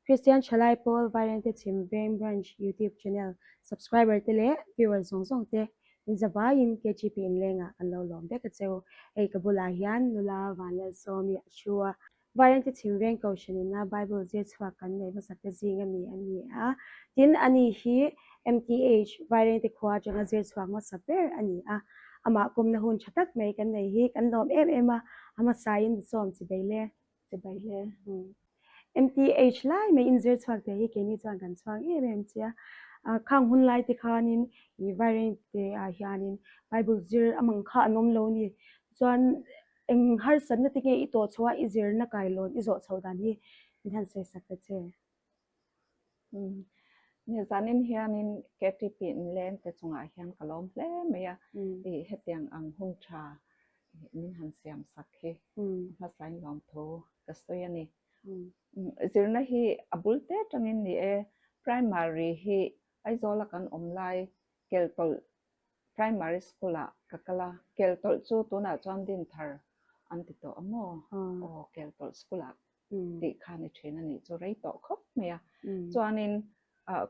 Kristian Thalai Pawl Vairengte Chhim Veng Branch YouTube Channel Subscriber te leh Viewer zawng zawng te min zavaiin KGP inlengah kan lo lawm vek a cheu. Hei ka bulah hian nula Vanlalsawmi a thu a. Vairengte Chhim Veng Kohhran ina Bible zir chhuak kan neih hmasa te zing a mi a ni a. Tin, ani hi MTH Vairengte khua atanga zir chhuak hmasa ber a ni a. Amah pawmna hun tha tak mai kan nei hi kan lawm em em a, a hmasain sawm chi bei le. Chibai hle. MTH lai mai inzir chhuak te hi keini chuan kan chhuang em em che a. Khang hun lai te khanin i Vairengte ah hianin Bible zir a mang kha an awm lo ni. Chuan eng harsatna te nge i tawh chho a, i zirna kailawn i zawh chhoh dan hi min han sawi sak ta che. Ni zanin hianin KTP inleng te chungah hian ka lawm hle mai a, i hetiang ang hun tha min han siam sak hi hmasain lawmthu ka sawi a ni. Zirna hi a bul te atangin ni e, primary hi Aizawla kan awm lai Keltawlh Primary School ah ka kal a, Keltawlh chu tunah chuan Dinthar an ti tawh a maw? Aw Keltawlh School ah tih kha ni thin a nih chu rei tawh khawp mai a. Chuanin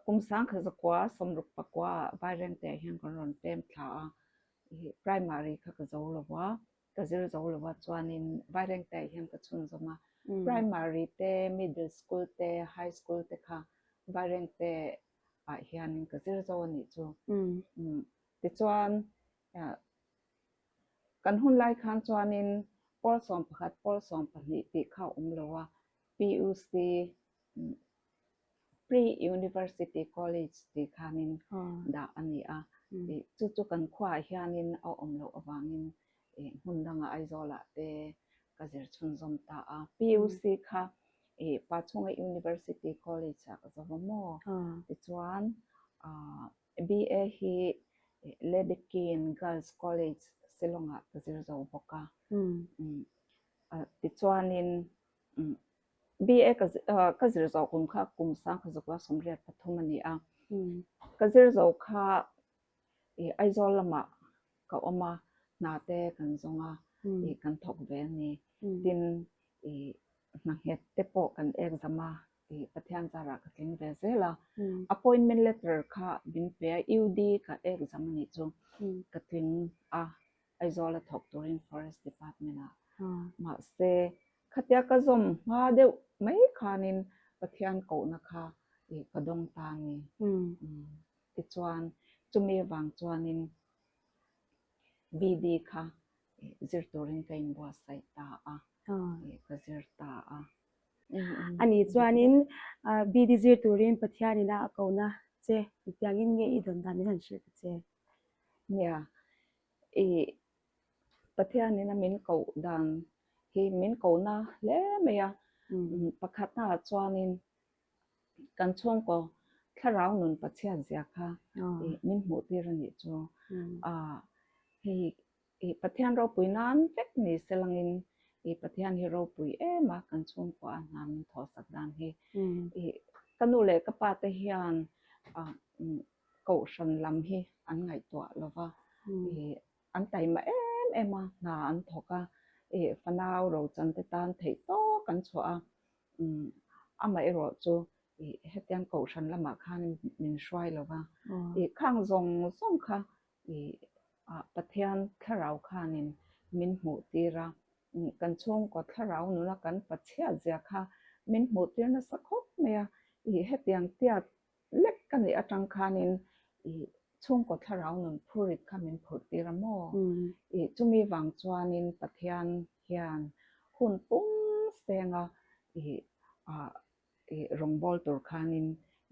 kum sangkhat zakua sawmruk pakua ah Vairengte ah hian kan rawn pem thla a, primary kha ka zo lo a, ka zir zo lo a, chuanin Vairengte ah hian ka chhunzawm a. Primary te, middle school te, high school te kha Vairengte ah hianin ka zir zo a nih chu. Tichuan Kan hun lai khan chuanin pawl 11, pawl 12 tih kha a awm lo a, PUC, Pre-University College tih khanin dah a ni a. Chu chu kan khuaah hianin a awm loh avangin hmun dangah Aizawlah te ka zir chhunzawm ta a. PUC kha Pachhunga University College-ah ka zo a maw? Tichuan BA hi Lady Keane Girls College, Shillong-ah ka zir zo bawk a. Tichuanin BA ka zir zo kum kha kum 19 83 a ni a. Ka zir zo kha Aizawl lamah ka awm a, hna te kan zawng a, kan thawk ve a ni. Tin, hna nghet te pawh kan exam a, i Pathian zarah ka tling ve zel a, appointment letter kha min pe a, UD ka exam a nih chu ka tling a, Aizawl a thawk turin Forest Department ah. Mahse, khatia ka zawm hma deuh mai khanin Pathian kohna kha i ka dawng ta a ni. Tichuan, chumi avang chuanin BD kha zir turin ka inbuatsaih ta a, ka zir ta a. Ani chuanin BD zir turin Pathianin a kohna che engtiangin nge i dawn dan min han hrilh ta che? Nia, i Pathianin a min koh dan hi min kohna hle mai a, pakhatnaah chuanin kan chhungkaw thlarau nun Pathian zia kha min hmuh tir a nih chu. Hei I Pathian ropui nan vek ni se langin i Pathian hi ropui em a kan chhungkua a hna min thawhsak dan hi. I ka nu leh ka pa te hian kohhran lam hi an ngaihtuah lo va, i an taima em em a, hna an thawk a, i fanau rochan te tan theih tawk an chhuah a, amaherawh chu i hetiang kohhran lamah khan min hruai lo va, i khang zawng zawng kha I Pathian thlarau khanin min hmuh tir a, kan chhungkaw thlarau nuna kan pachhiat zia kha min hmuh tir nasa khawp mai a. I hetiang tiat lek ka nih atang khanin i chhungkaw thlarau nun phurit kha min phurh tir a maw? I chumi vang chuanin Pathian hian hun pum senga i i rawngbâwl tur khanin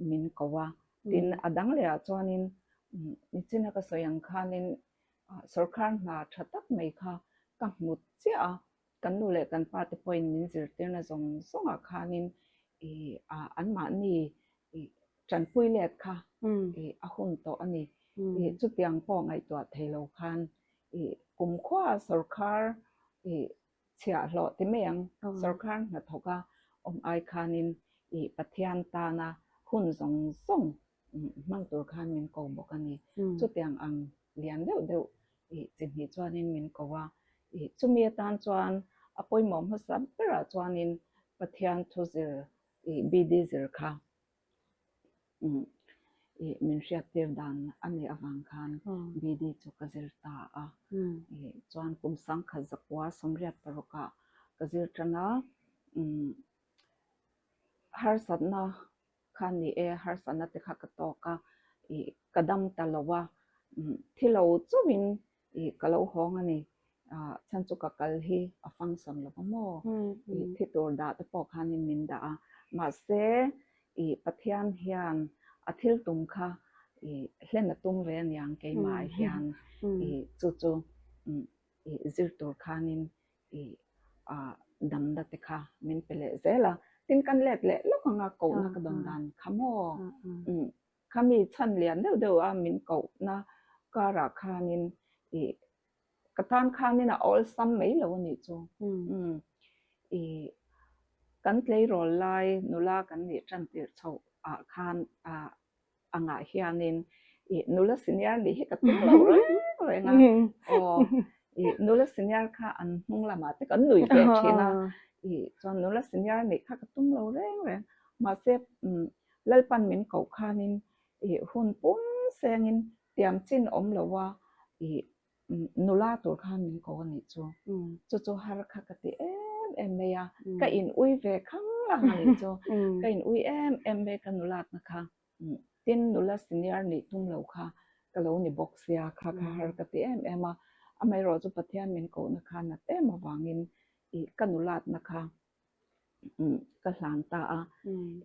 min ko a. Tin, a dang lehah chuanin nichina ka sawi ang khanin sawrkar hna tha tak mai kha ka hmu chiah a, kan nu leh kan pa te pawhin min zirtirna zawng zawngah khanin i anmahni i tanpui let kha i a hun tawh a ni. I chutiang pawh ngaihtuah thei lo khan i kumkhua sawrkar i Chhiahhlawh ti mai ang, sorkar hnathawka awm ai khanin i Pathian tana hun zawng zawng hmang tur khan min ko bawk a ni. Chutiang ang lian deuh deuh i chi hnih chuanin min ko a. I chumi atan chuan a pawimawh hmasa berah chuanin Pathian thu zir. I BD zir kha i min hriattir dan a nih avang khan BD chu ka zir ta a. I chuan kum sangkhat zakua sawmriat parukah ka zir tan a, harsatna kha ni e, harsatna te kha ka tawk a, i ka dam ta lo a, thi lo chauhin i ka lo hawng a ni, chhan chu ka kal hi a function lo va maw, i thi tur dah te pawh khanin min dah a, mahse i Pathian hian a thil tum kha i hlen a tum ve aniang keimah hian i chu chu i zir tur khanin i damna te kha min pe leh zel a, tin kan let leh lawk anga kohna ka dawn dan kha maw? Khami chhan lian deuh deuh a min kohna karah khanin i ka tan khanin a awlsam mai lo a nih chu. I kan tleirawl lai nula kan nih tan tirh chhoh ah khan angah hianin ih nula senior nih hi ka tum lo reng reng a, aw ih nula senior kha an hnung lamah te kan nui ve thin a, ih chuan nula senior nih kha ka tum lo reng reng, mahse umm Lalpan min koh khanin ih hun pum sengin tiam chin awm lo a ih nula tur khan min ko a nih chu, chu chu har kha ka ti em em mai a, ka in ui ve khang lang a nih chu, ka in ui em em mai ka nulatna kha, tin nula senior nih tum lo kha ka lo ni bawk sia kha kha har ka ti em em a, amaherawh chu Pathian min kohna kha nat em avangin ih ka nulatna kha ka hlan ta a,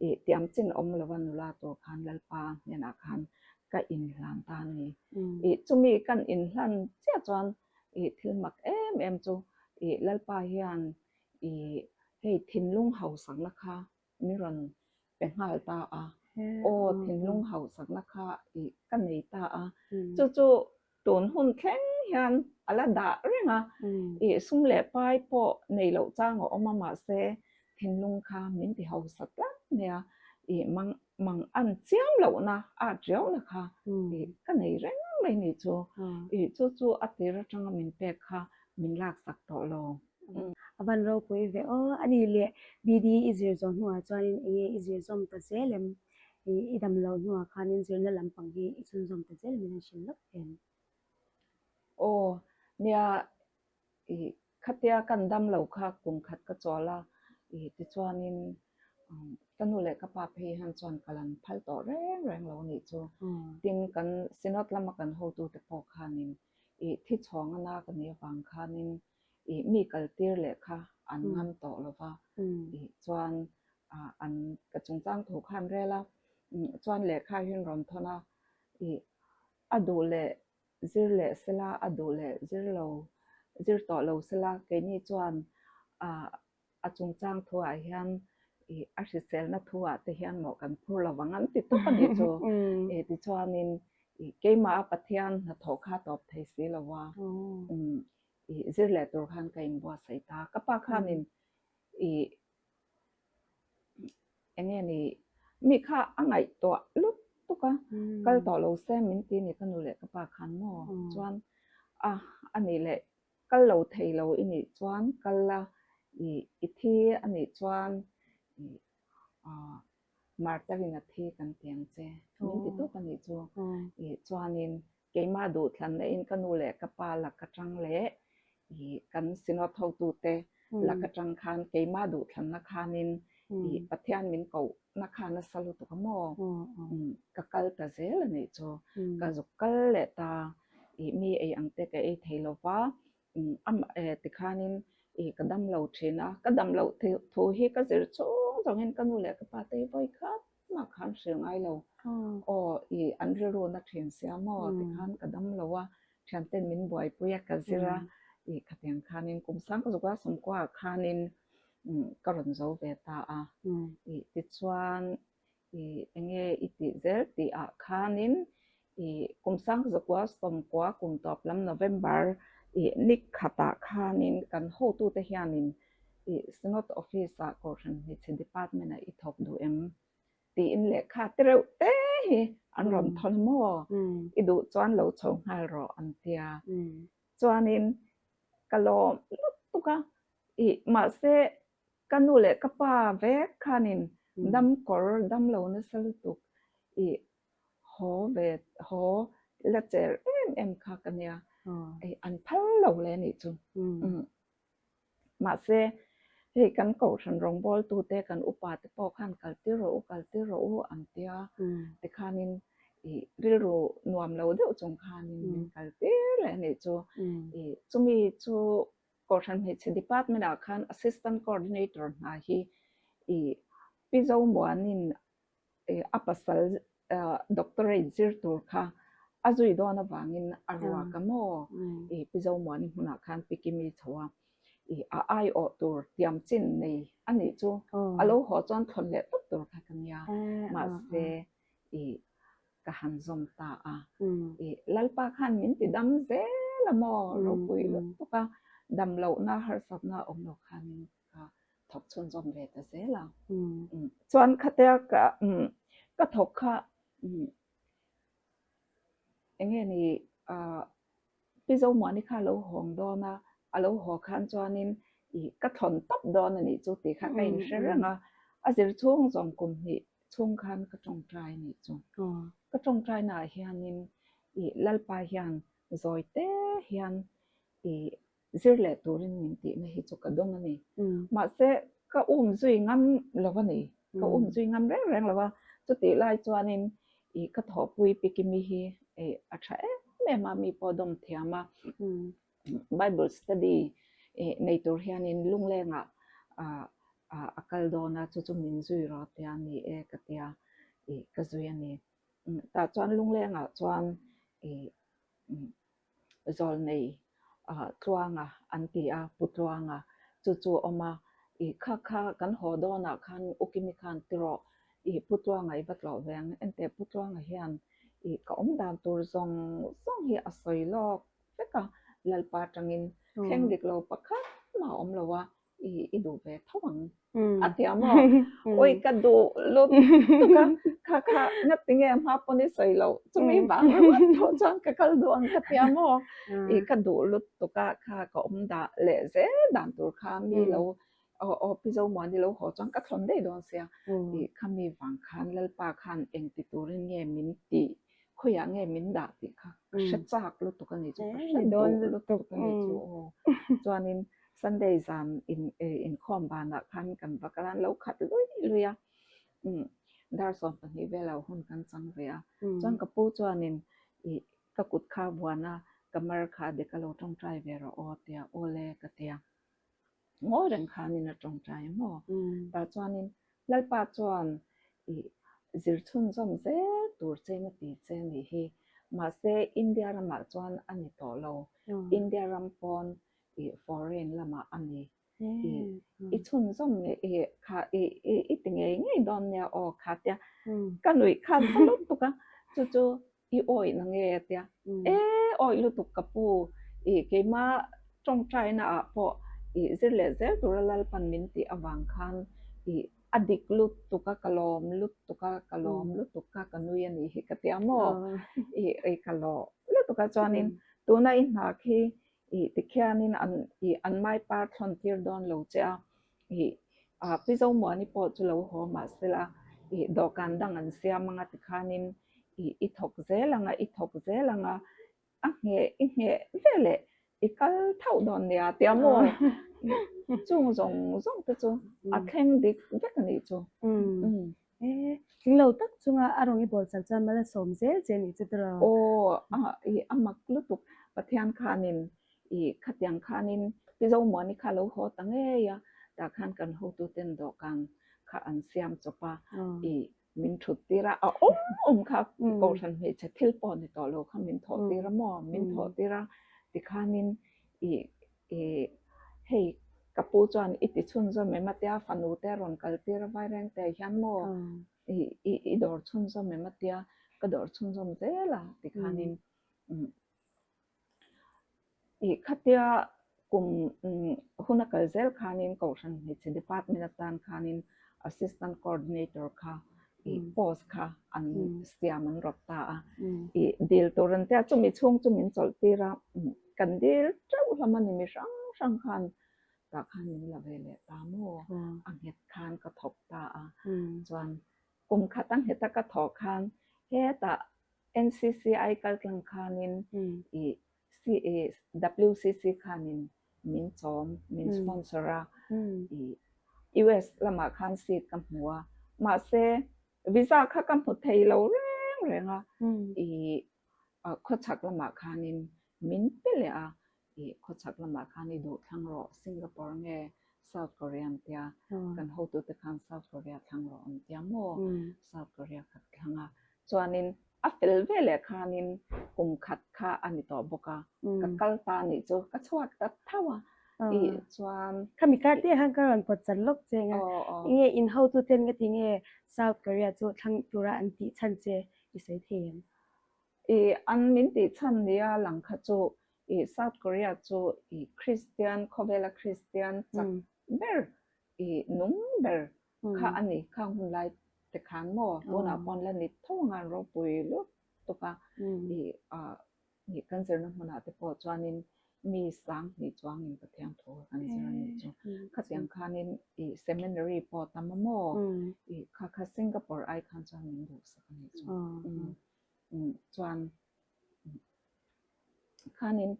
ih tiam chin awm lova nula tur khan Lalpa hnenah khan ka inhlan ta a ni. Ih chumi kan inhlan chiah chuan ih thil mak em em chu ih Lalpa hian ih hei thinlung hausakna kha min rawn pe nghal ta a, aw thinlung hausakna kha ih ka nei ta a, chu chu Tun hun thleng hian a la dah reng a, ih sum leh pai pawh nei loh chang a awm a, mahse thinlung kha min ti hausa tlat mai a, ih mang mang an chiam lohna at riauna kha ih ka nei reng mai ni chu, ih chu chu a tir atanga min pek kha min laksak tawh lo. A van ropui ve aw, a nih leh BD i zir zawh hnuah chuanin eng nge i zir zawm ta zel em? I dam loh hnuah khanin zirna lampang hi i chhunzawm ta zel min han hrilh lawk em? Aw, nia, i khatia kan dam lo kha kum khat ka chawl a, i tichuanin ka nu leh ka pa phei hian chuan ka lan phal tawh reng reng lo nih chu. Tin, kan Synod lama kan hotute pawh khanin i thi chhawng a na ka nih avang khanin i mi kaltir leh kha an ngam tawh lo va, i chuan an ka chungchang thu khan rel a, chuan lehkha hi an rawn thawn a, i a duh leh zir leh sela, a duh leh zir lo zir tawh lo sela, keini chuan a chungchang thuah hian i a hriselna thuah te hian mawh kan phur lo vang an ti tawp a nih chu. I tichuanin i keimah a Pathian hnathawh kha tawp thei si lo a, i zir leh tur khan ka inbuatsaih ta. Ka pa khanin i eng nge ni mi kha a ngaihtuah lutuk a, kal tawh lo se min ti ni ka nu leh ka pa khan maw chuan a a nih leh kal lo thei lo i nih chuan kal la i i thi a nih chuan i ah martar in a thi kan ti ang che min ti tawp a nih chu i chuanin keimah duhthlanna in ka nu leh ka pa lak atang leh i kan synod hotute lak atang khan keimah duhthlanna khanin i Pathian min kohna kha nasa lutuk a maw ka kal ta zel a nih chu ka zuk kal leh ta i mi ei ang te ka ei thei lo va tikhanin i ka dam lo thin a ka dam loh thu hi ka zir chung zawngin ka nu leh ka pa te hi vawi khat mah khan hrilh ngai lo aw i an rilru na thin sia maw tikhan ka dam lo a thianten min buaipui a ka zir a i khatiang khanin kum sang ka zuk a sawmkua ah khanin ka rawn zo ve ta a i tichuan i enge i tih zel tih ah khanin i kum sang zakua sawmkua kum tawp lam November i ni khatah khanin kan hotute hianin i Synod Office ah Kohhran Hmeichhe Department ah i thawk duh em tiin lehkha te reuh te hi an rawn thawn a maw i duh chuan lo chho nghal rawh an tia chuanin ka lawm lutuk a i mahse Ka nu leh ka pa vek khanin Dam kawr dam lo nasa lutuk i haw ve haw la cher em em kha ka nia. An phal lo le anih chu. Mahse, hei kan kohhran rawngbawltute, kan upate pawh khan kal tir rawh u, kal tir rawh u an tia. Tikhanin i rilru nuam lo deuh chung khanin min kal tir leh anih chu. I chumi chu kohhran hmeichhe department ah khan assistant coordinator hna hi i Pi Zomuanin a pasal doctorate zir tur kha a zui dawn avangin a ruak a maw? I Pi Zomuani hmunah khan Pi Kimi chho a, i a aiawh tur tiam chin nei a nih chu a lo haw chuan thlawn leh tawp tur kha ka nia. Mahse i ka han zawm ta a, i Lalpa khan min ti dam zel a maw? Ropui lutuk a, dam lohna harsatna awm lo khanin ka thawk chhunzawm ve ta zel a. Chuan khatia ka ka thawk kha eng nge ni Pi Zomuani kha a lo hawng dawn a, a lo haw khan chuanin i ka thawn tawp dawn a nih chu tih kha ka inhre reng a, a zir chhung zawng kum hnih chhung khan ka tawngtai a nih chu. Ka tawngtainaah hianin i Lalpa hian zawi te hian i zir leh turin min tihna hi chu ka dawng a ni. Mahse, ka um zui ngam lo a ni. Ka um zui ngam reng reng lo a. Chutih lai chuanin i ka thawhpui Pikimi hi a tha em em a, mi pawh dawm thiam a. Bible study nei tur hianin lunglengah a kal dawn a, chu chu min zui rawh tia ni e ka tia i ka zui a ni. Tah chuan lunglengah chuan i Zawlnei Tluanga an ti a, Pu Tluanga chu chu a awm a, i kha kha kan haw dawnah khan U Kimi khan ti rawh, i Pu Tluanga i va tlawh ve ang, enteh Pu Tluanga hian i ka awm dan tur zawng zawng hi a sawi lawk vek a, Lalpa atangin thleng dik lo pakhat mah a awm lo a, i i duh ve tho ang a ti a maw ui ka duh lut tuk a kha kha nga ti nge hma pawn i sawi loh chumi vang ringawt pawh chuan ka kal duh ang ka ti a maw i ka duh lut tuk a kha ka awm dah leh zel dan tur kha mi lo aw aw pi Zomuani lo haw chuan ka thlawn daih dawn sia i khami vang khan Lalpa khan engti turin nge min tih khawiah nge min dah tih kha ka hre chak lutuk a ni chu ka hre dawn lutuk a ni chu aw chuanin Sunday zan in inkhawm banah khan kan va kal a an lo khat lui lui a umm dar 12 velah hun kan chang ve a chuan ka pu chuanin ih ka kut kha vuan a ka mar kha dek a lo tawngtai ve rawh aw tia aw le ka tia. Ngawi reng khanin a tawngtai a maw? Tah chuanin Lalpa chuan i zir chhunzawm zel tur chein a ti che a nih hi. Mahse, India ramah chuan a ni tawh lo. India ram pawn i foreign lamah a ni. I i chhunzawm ngei i kha i i ti ngei ngei dawn nia aw kha tia ka nuih khan sa lutuk a. Chu chu I awih na nge a tia, E awih lutuk ka pu, i keima tawngtaina ah pawh i zir leh zel tura Lalpan min tih avang khan i a dik lutuk a, ka lawm lutuk a, ka lawm lutuk kha ka nui a nih hi ka tia maw? I i ka lawm lutuk a chuanin tuna i hna khi i tikhianin an i an maipar thlawn tir dawn lo che a, Ih ah Pi Zomuani pawh chu lo haw mahsela ih dawhkan dang an siam anga tikhanin ih i thawk zel anga i thawk zel anga a ngheh i ngheh veleh i kal thauh dawn nia tia maw chung zawng zawng te chu a thleng dik vek a nih chu. E tling lo tak chunga a rawn i bawl chak chuan mal a sawm zel che nih chu tiraw? Aw a ih a mak lutuk Pathian khanin Ih, khatiang khanin Pi Zomuani kha lo haw ta ngei a, tah khan kan hotuten dawhkan kha an siam chawp a, ih, min thut tir a, a awm awm kha Kohhran hmeichhe thil pawh ni tawh lo kha min thawh tir a maw, min thawh tir a, tikhanin ih, ih, hei ka pu chuan i ti chhunzawm em a tia fanu te a rawn kal tir a Vairengte ah hian maw, ih, i dawr chhunzawm em a tia ka dawr chhunzawm zel a tikhanin umm. Ih khatia kum hun a kal zel khanin Kohhran Hmeichhe Department atan khanin Assistant Coordinator kha ih post kha an siam an rawt ta a. Ih dil tur an tia chumi chhung chu min chawlh tir a, kan dil teuh hlawm a ni mi hrang hrang khan. Tah khan min la ve leh ta maw? A nghet khan ka thawk ta a. Chuan kum khat a nghet a ka thawh khan hetah NCCI kal tlang khanin ih WCC khanin min chawm, min sponsor a. Ih US lamah khan seat ka hmu a. Mahse visa kha ka hmu thei lo reng reng a. Ih khawchhak lamah khanin min pe leh a. Ih khawchhak lamah khan i duh thlang rawh Singapore nge South Korea an tia kan hotute khan South Korea thlang rawh an tia maw South Korea kha ka thlang a chuanin a fel ve leh khanin kum khat kha a ni tawh bawk a ka kal ta nih chu ka chhuak ta tho a ih chuan Khami kar te khan ka rawn pawt chan lawk che anga enge in hotuten nga ti nge South Korea chu thlang tura an tih chhan che i sawi thei em? Ih an min tih chhan nia lang kha chu ih South Korea chu ih Kristian khawvela Kristian chak ber ih nung ber kha a ni khang hun lai te khan maw tunah pawn la ni tho anga an ropui lut tuk a ih ah ih kan zirna hmunah te pawh chuanin mi sang hnih chuangin Pathian thu kan zir a nih chu khatiang khanin ih seminary pawh tam a maw ih kha kha Singapore ai khan chuan min duhsak a nih chu. Chuan khanin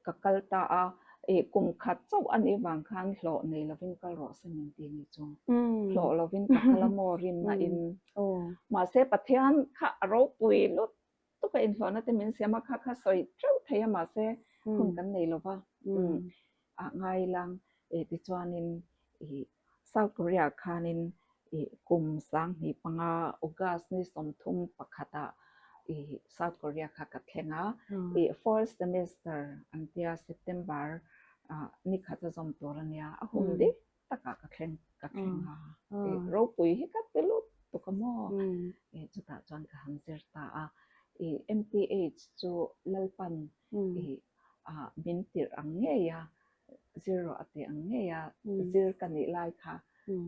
ka kal ta a, ih kum khat chauh a nih vang khan hlawh nei lovin kal rawh se min ti ni chu. Hlawh lovin ka kal a maw rinna in. Mahse Pathian kha a ropui lut tuk a inhlawhna te min siam a, kha kha sawi teuh thei a mahse hun kan nei lova a ngai lang. Tichuanin ih South Korea khanin ih kum 2005 August ni 31 ah ih South Korea kha ka thleng a, ih fall semester an tia September ah ni khat a zawm tur a nia, a hun dik takah ka thleng ka thleng a, ih ropui hi ka ti lut tuk a maw? Ih chutah chuan ka han zir ta a, ih MTH chu Lalpan ih ah min tirh ang ngei a, zir rawh a tih ang ngei a, zir ka nih lai kha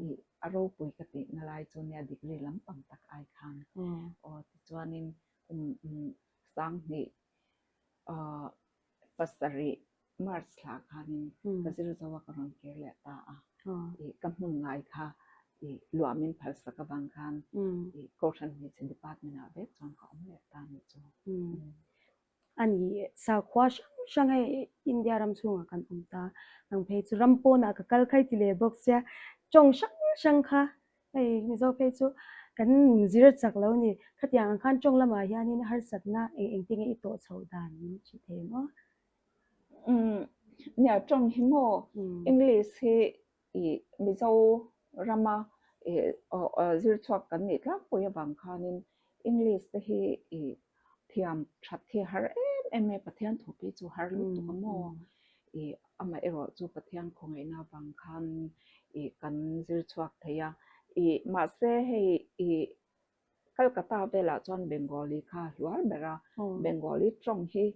ih a ropui ka tihna lai chu nia degree lampang tak ai khan aw tichuanin kum 2007 March thla khanin ka zir zo a ka rawn kir leh ta a, ih ka hmun ngai kha ih luah min phalsak avang khan ih Kohhran Hmeichhe Department ah vek chuan ka awm leh ta a nih chu. A ni, sakhua hrang hrang hei India ram chhungah kan awm ta, nang phei chu ram pawnah ka kal khai ti leh bawk sia, tawng hrang hrang kha hei Mizo phei chu kan zir chak lo ni, khatiang ang khan tawng lamah hianin harsatna eng eng te nge i tawh chhoh dan min hre thei em aw? Umm, nia tawng hi maw English hi Ih Mizo rama ih zir chhuak kan nih tlangpui avang khanin English te hi ih thiam that hi har em em e, Pathian thu phei chu har lutuk a maw? Ih amaherawh chu Pathian khawngaihna avang khan ih kan zir chhuak thei a, ih mahse hei ih Calcutta velah chuan Bengali kha hluar ber a, Bengali tawng hi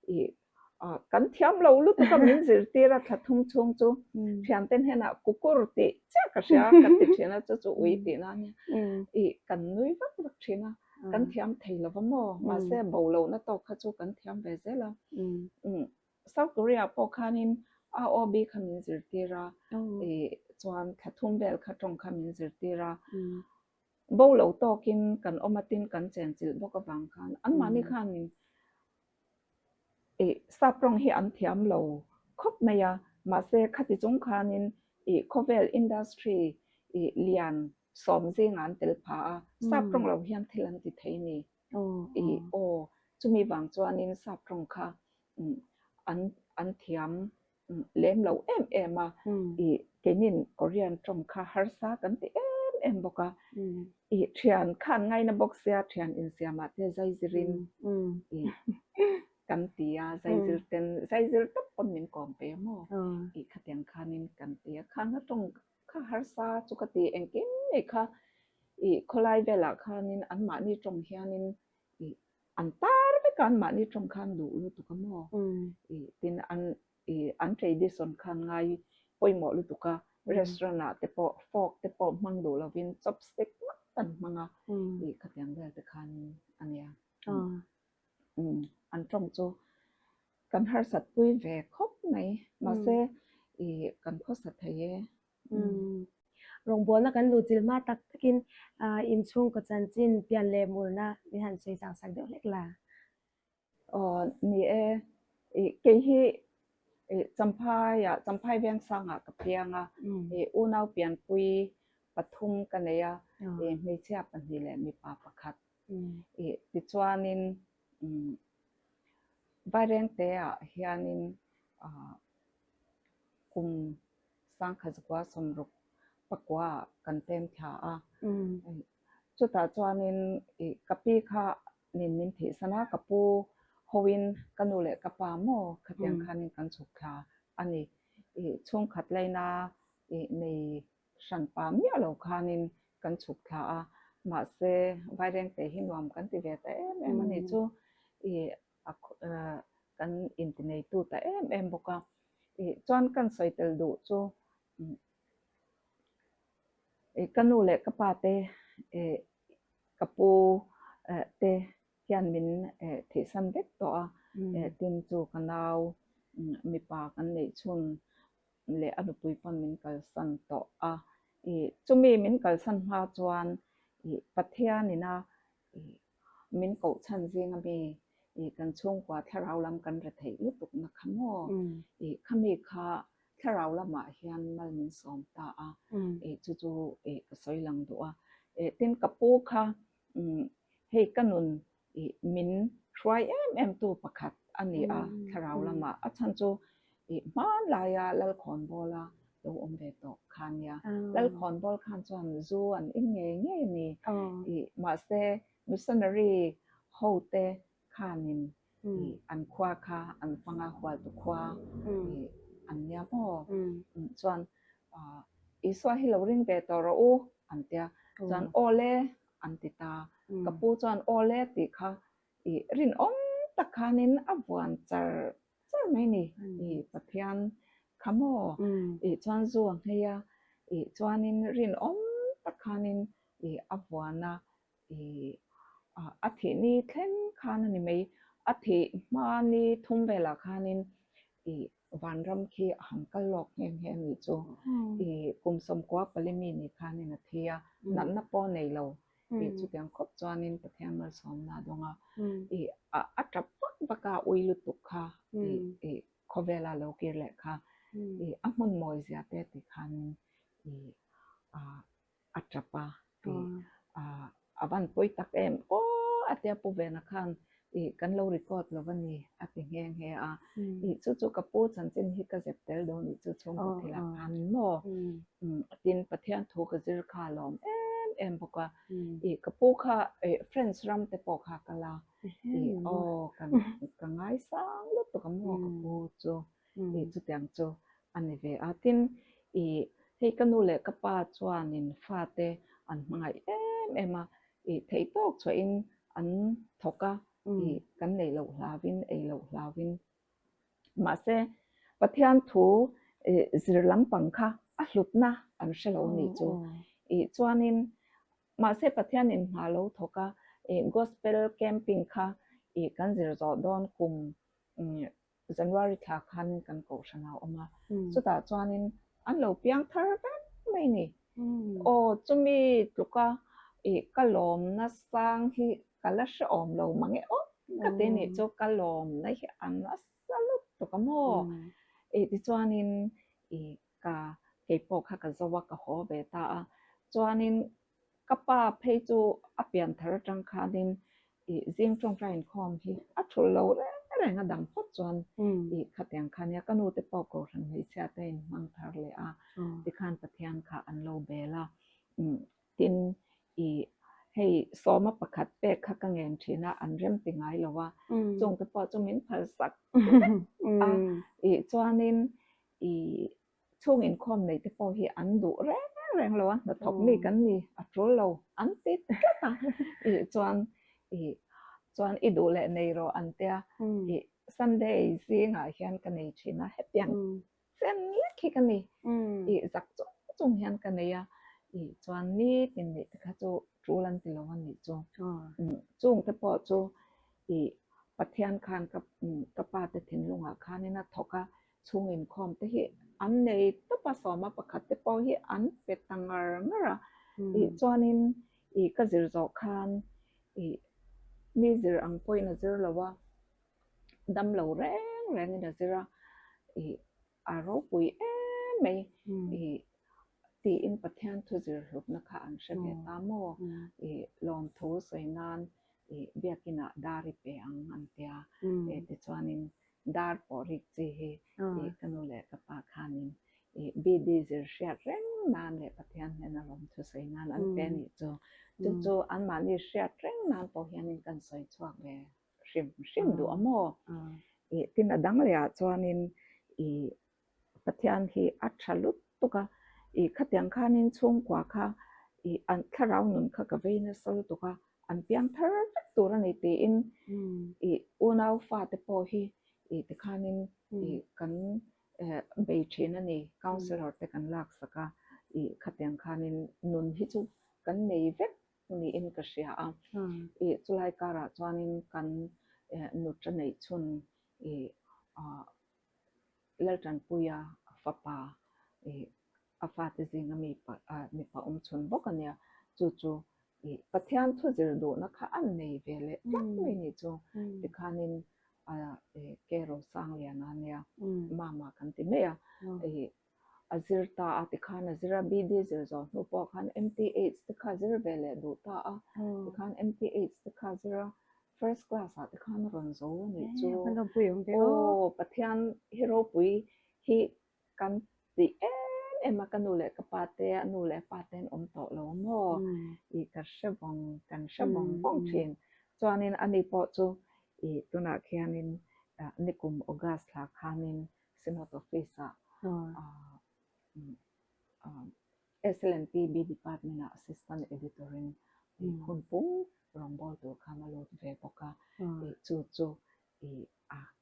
ih kan thiam lo lutuk a min zirtir a thla thum chhung chu thiante hnenah kukur tih chiah ka hria ka ti thin a chu chu ui tih na ania ih kan nui vak vak thin a kan thiam thei lo va maw mahse bo lohna tawk kha chu kan thiam ve zel a South Korea pawh khanin AOB kha min zirtir a ih chuan thla thum vel kha tawng kha min zirtir a. Bo lo tawkin kan awm a tin kan chenchilh bawk avang khan anmahni khanin ih sap rawng hi an thiam lo khawp mai a, mahse khati chung khanin ih khawvel industry ih lian sawm zingah an tel pha a, sap rawng lo hian thil an ti thei ni ih aw chumi vang chuanin sap rawng kha an an thiam lem lo em em a, ih keinin Korean tawng kha harsa kan ti em em bawk a, ih thian khan ngaina bawk sia thian insiamah te zaizirin ih kan ti a, zaizir ten zaizir tawp pawn min kawm pe a maw, ih khatiang khanin kan ti a, khang a tawng kha harsa chu ka ti engkim mai kha ih khawlai velah khanin anmahni tawng hianin ih An tar vek a, anmahni tawng khan duh lutuk a maw? Ih tin an ih an tradition khan ngai pawimawh lutuk a, restaurant ah te pawh fork te pawh hmang duh lovin chopstick ngawt an hmang a, ih khatiang vel te khan a nia. An tawng chu kan harsat pui ve khawp mai. Mahse. I kan khawsa thei e. Rawngbawlna kan luhchilh hma tak takin inchhungkaw chanchin pian leh murna min han sawi zau sak deuh hlek la. Aw ni e, i kei hi i Champhaiah Champhai Vengsangah ka piang a, i unau pianpui pathum ka nei a, i hmeichhia pahnih leh mipa pakhat. I tichuanin Vairengteah hianin ah kum sangkhat zakua sawmruk pakua kan pem thla a. Chutah chuanin i ka pi kha nin min thihsan a, ka pu hoin ka nu leh ka pa maw khatiang khanin kan chhuk thla a ni. I chhungkhat laina i nei hran pa miah lo khanin kan chhuk thla a, mahse Vairengte hi nuam kan ti ve ta em em a ni chu i a kan intineitu ta em em bawk a. I chuan kan sawi tel duh chu i ka nu leh ka pa te i ka pu te hian min thihsan vek tawh a, tin chu ka nau mipa kan neih chhun leh a nupui pawn min kalsan tawh a, i chumi min kalsan hma chuan i Pathianina i min koh chhan zing ami i kan chhungkua thlarau lam kan re theih lutuk na kha maw i khami kha thlarau lamah hian mal min sawm ta a, i chu chu i ka sawi lang duh a, i tin ka pu kha hei ka nun i min hruai em em tu pakhat a ni a thlarau lamah a chhan chu i hmanlaia Lalkhawnbawla lo awm ve tawh kha a nia. Lalkhawnbawl khan chuan zu an in ngei ngei a ni. I mahse missionary ho te khanin i an khua kha an fanga hualtu khua i an nia maw? Chuan Isua hi lo ring ve tawh rawh u an tia. Chuan aw le an ti ta. Ka pu chuan aw le tih kha i rinawm tak khanin a vuan char char mai ni. I Pathian kha maw? I chuan zu a nghei a, i chuanin rinawm tak khanin i a vuan a, i a thih ni thleng khan a ni mai. A thih hma ni thum velah khanin i Vanram khi a han kal lawk nghe nghe a nih chu. I kum sawmkua pali mi ni khanin a thi a, natna pawh a nei lo. I chutiang khawp chuanin Pathian malsawmna a dawng a. I a tap vak vak a, ui lutuk kha i i khawvela lo kir leh kha. I a hmun mawi zia te ti khanin i a tap a, i a van pawi tak em aw a tia Pu Vena khan i kan lo record lo a ni a ti nghe nghe a, i chu chu ka pu chanchin hi ka zep tel dawn nih chu chhungkaw thil ah khan maw tin Pathian thu ka zir kha a lawm em em bawk a, i ka pu kha i French ram te pawh kha ka la i aw ka ngaisang lutuk a maw ka pu chu. I chutiang chu a ni ve a. Tin, i hei ka nu leh ka pa chuanin fate an hmangaih em em a, i theih tawk chhuahin an thawk a, i kan neih loh hlauvin, ei loh hlauvin. Mahse, Pathian thu i zir lampang kha a hlutna an hre lo nih chu. I chuanin mahse Pathianin hna lo thawk a, i gospel camping kha i kan zir zawh dawn kum January thla khan kan kohhran a awm a, chutah chuanin an lo piang thar vek mai ni. Aw chumi tluka i ka lawmna sang hi ka la hrehawm lo mang e aw ka ti nih chu ka lawmna hi a nasa lutuk a maw. I tichuanin i ka keipawh kha ka zo a ka haw ve ta a, chuanin Ka pa phei chu a pian thar atang khanin i zing tawngtai inkhawm hi a thulh lo reng reng a dang phawt chuan i khatiang kha nia ka nu te pawh kohhran hmeichhia te in hmang thar leh a tikhan Pathian kha an lo bel a tin i hei sawma pakhat pek kha ka ngen thin a an rem ti ngai lo a chung te pawh chu min phal sak vek a i chuanin i Chhung inkhawm nei te pawh hi an duh reng reng lo a, hnathawk mi kan ni a tul lo an ti tlat a, i chuan i chuan i duh leh nei rawh an tia, i Sunday zingah hian ka nei thin a, hetiang chen lek hi ka ni, i zak chung chung hian ka nei a, i chuan nitin nih te kha chu tul an ti lo a nih chu, chung te pawh chu i Pathian khan ka ka pa te thinlungah khanin a thawk a. Chhung inkhawm te hi an nei tawp a, sawma pakhat te pawh hi an pe ta ngar ngar a. Ih chuanin ih ka zir zawh khan ih mi zir ang pawhin a zir lo a, dam lo reng rengin a zir a, ih a ropui em mai ih tiin Pathian thu zir hlutna kha an hre ve ta maw? Ih lawmthu sawi nan ih biakinah dar i pe ang an tia, ih tichuanin dar pawh rik chi hi ih ka nu leh ka pa khanin ih BD zir hriat reng nan leh Pathian hnena lawmthu sawi nan an pe anih chu. Chu chu anmahni hriat reng nan pawh hianin kan sawi chhuak ve hrim hrim duh a maw? Ih tin a dang leh ah chuanin ih Pathian hi a tha lut tuk a, ih khatiang khanin chhungkua kha ih an thlarau nun kha ka vei nasa lutuk a, an piang thar vek tur a ni tiin ih unau fate pawh hi ih tikhanin ih kan bei thin a ni, counsellor te kan laksak a, ih khatiang khanin nun hi chu kan nei vek niin ka hria a, ih chulai karah chuanin kan nutra neih chhun ih ah Laltanpuia fapa ih a fate zinga mi mipa awm chhun bawk a nia, chu chu ih Pathian thu zir duhna kha an nei ve leh tlat mai ni chu tikhanin ih Ke Rosangliana a nia, mama kan ti mai a, ih a zir ta a tikhan a zir a, BD zir zawh hnu pawh khan MTH te kha zir ve leh duh ta a, tikhan MTH te kha zir a, first class ah te khan a rawn zo a nih chu. Aw Pathian hi ropui hi kan ti em em a, ka nu leh ka pa te, a nu leh a pa te an awm tawh lo maw? Ih ka hre vawng, kan hre vawng vawng thin. Chuanin ani pawh chu ih tunah khianin nikum August thla khanin Synod Office ah SLNPB Department ah Assistant Editor in hun pum rawngbâwl tur khan a lut ve bawk a, chu chu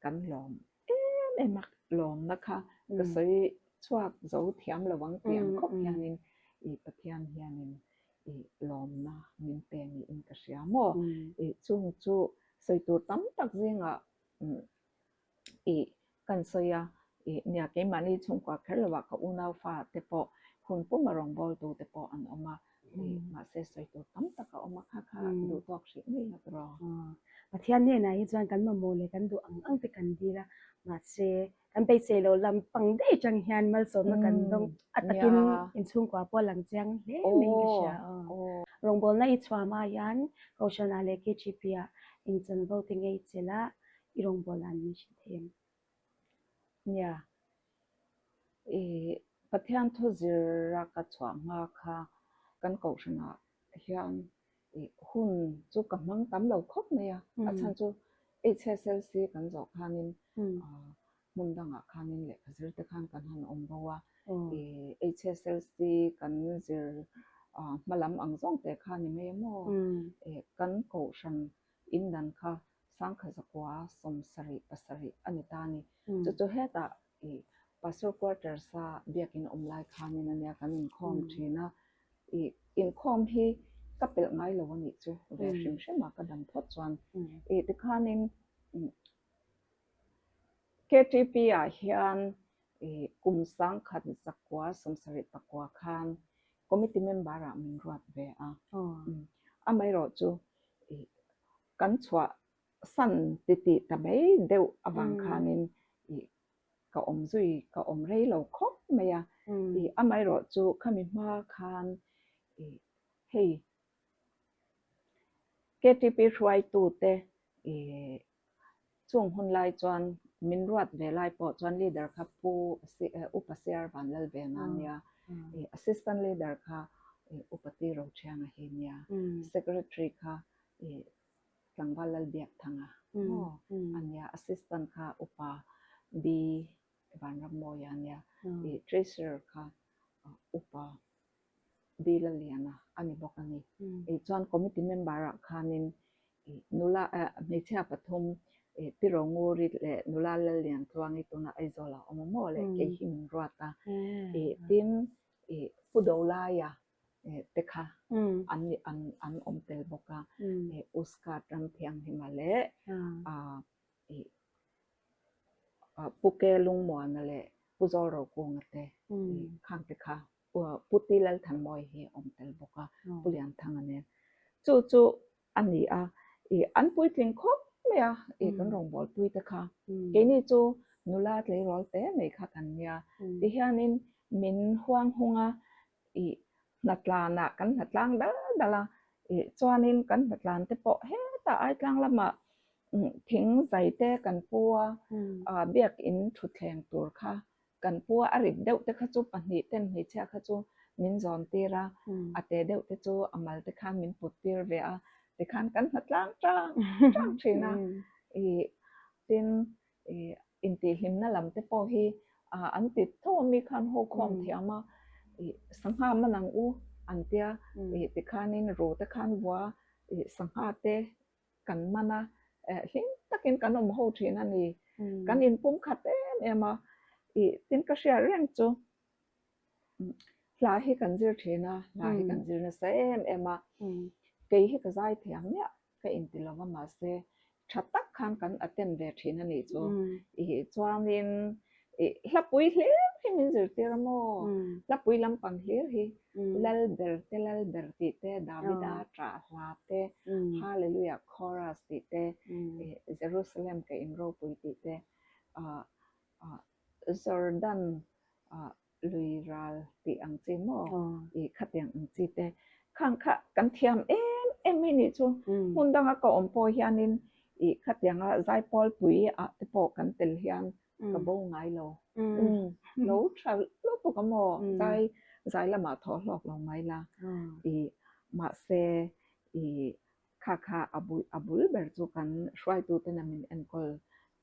kan lawm em em a, lawmna kha ka sawi chhuak zo thiam lo ang tih ang khawp hianin Pathian hianin lawmna min pe niin ka hria maw? Chung chu sawi tur tam tak zingah ih kan sawi a, ih nia keimahni chhungkua kher lovah ka unau fa te pawh hun puma rawngbawltu te pawh an awm a, ih mahse sawi tur tam tak a awm a kha kha duh tawk hrih mai a tawrh aw. Pathian hnenah hi chuan kan mamawh leh kan duh ang ang te kan dil a, mahse kan beisei loh lam pang daih atang hian malsawmna kan dawng a takin inchhungkua pawh a lang chiang hle mai ka hria aw. Rawngbawlna i chhuahma hian Kohhranah leh KGP-ah engchanvo te ngei chelh a, I rawngbâwl an min hrilh thei em? Nia, i Pathian thu zira ka chhuah hma kha kan kohhranah hian i hun chu ka hmang tam lo khawp mai a, a chhan chu HSLC kan zawh khanin hmun dangah khanin lehkha zir te khan kan han awm bo a, i HSLC kan zir hma lam ang zawng te kha ni mai maw? Kan kohhran indan kha sangkha zakua 77 a ni ta a ni. Chu chu hetah ih Pastor Quarters a biakin awm lai khanin a nia kan inkhawm thin a, ih inkhawm hi ka pelh ngai lo a nih chu ve hrim hrim a ka dam phawt chuan ih tikhanin KTP ah hian ih kum 1979 khan committee member ah min ruat ve a, amaherawhchu ih kan chhuah san ti tih ta mai deuh avang khanin ih ka awm zui ka awm rei lo khawp mai a, ih amaherawhchu khami hma khan ih hei KTP hruaitute ih Chung hun lai chuan min ruat ve lai pawh chuan leader kha Pu Upa Siar Vanlalvena a nia, assistant leader kha Upa Ti Roṭhianga hi nia, secretary kha Tlangval Lalbiakthanga maw a nia, assistant kha Upa B Vanrammawia a nia, treasurer kha Upa Dil a lian a, a ni bawk a ni. Ih chuan committee member ah khanin ih nula eh hmeichhia pathum ih Pi Ronguri leh nula Lalliantluangi tunah Aizawl ah a awm a maw leh kei hi min ruat a. Ih tin ih Pu Dolaia eh te kha an ni an an awm tel bawk a. Ih Uskat Ramthianghima leh ah ih. Pu Ke Lungmuana leh Pu Zawlrokunga te khang te kha Pu Ti Lalthanmawii hi a awm tel bawk a, Pu Lianthanga nen. Chu chu a ni a, ih an puitling khawp mai a, ih kan rawngbawlpui te kha. Keini chu nula tleirawl te mai kha kan nia. Tihianin min huang hung a, ih hnatlanah kan hnatlang dal dal a, ih chuanin kan hnatlan te pawh hetah Aitlang lamah thing zai te kan pu a, biakin thutthleng tur kha Kan pua a rit deuh te kha chu pahnih ten hmeichhia kha chu min zawn tir a, a te deuh te chu a mal te khan min put tir ve a, tikhan kan hna tlang tang tang thin a. Ih tin ih intihhlimna lam te pawh hi an ti tho a mi khan haw khawm thiam a, ih sangha man ang u an tia, ih tikhanin ru te khan vua ih sangha te kan man a, hlim takin kan awm ho thin a ni. Kan inpum khat em em a, ih tin ka hriat reng chu hla hi kan zir thin a, hla hi kan zir nasa em em a, kei hi ka zai thiam miah ka inti lo va mahse tha tak khan kan attend ve thin a nih chu. Ih chuanin ih hlapui hlir hi min zirtir a maw? Hlapui lampang hlir hi Lalber te Lalber tih te, Davida ṭah hla te, Hallelujah chorus tih te, Jerusalem ka in ropui tih te, Jordan lui ral tih ang chi maw i khatiang ang chi te khang kha kan thiam em em mai nih chu. Hmun danga ka awm pawh hianin i khatianga zaipawl pui ah te pawh kan tel hian ka bo ngai lo. Lo tha lutuk a maw? Zai zai lamah thaw hlawk lo mai la. I mahse i kha kha a bul a bul ber chu kan hruaitu tena min enkawl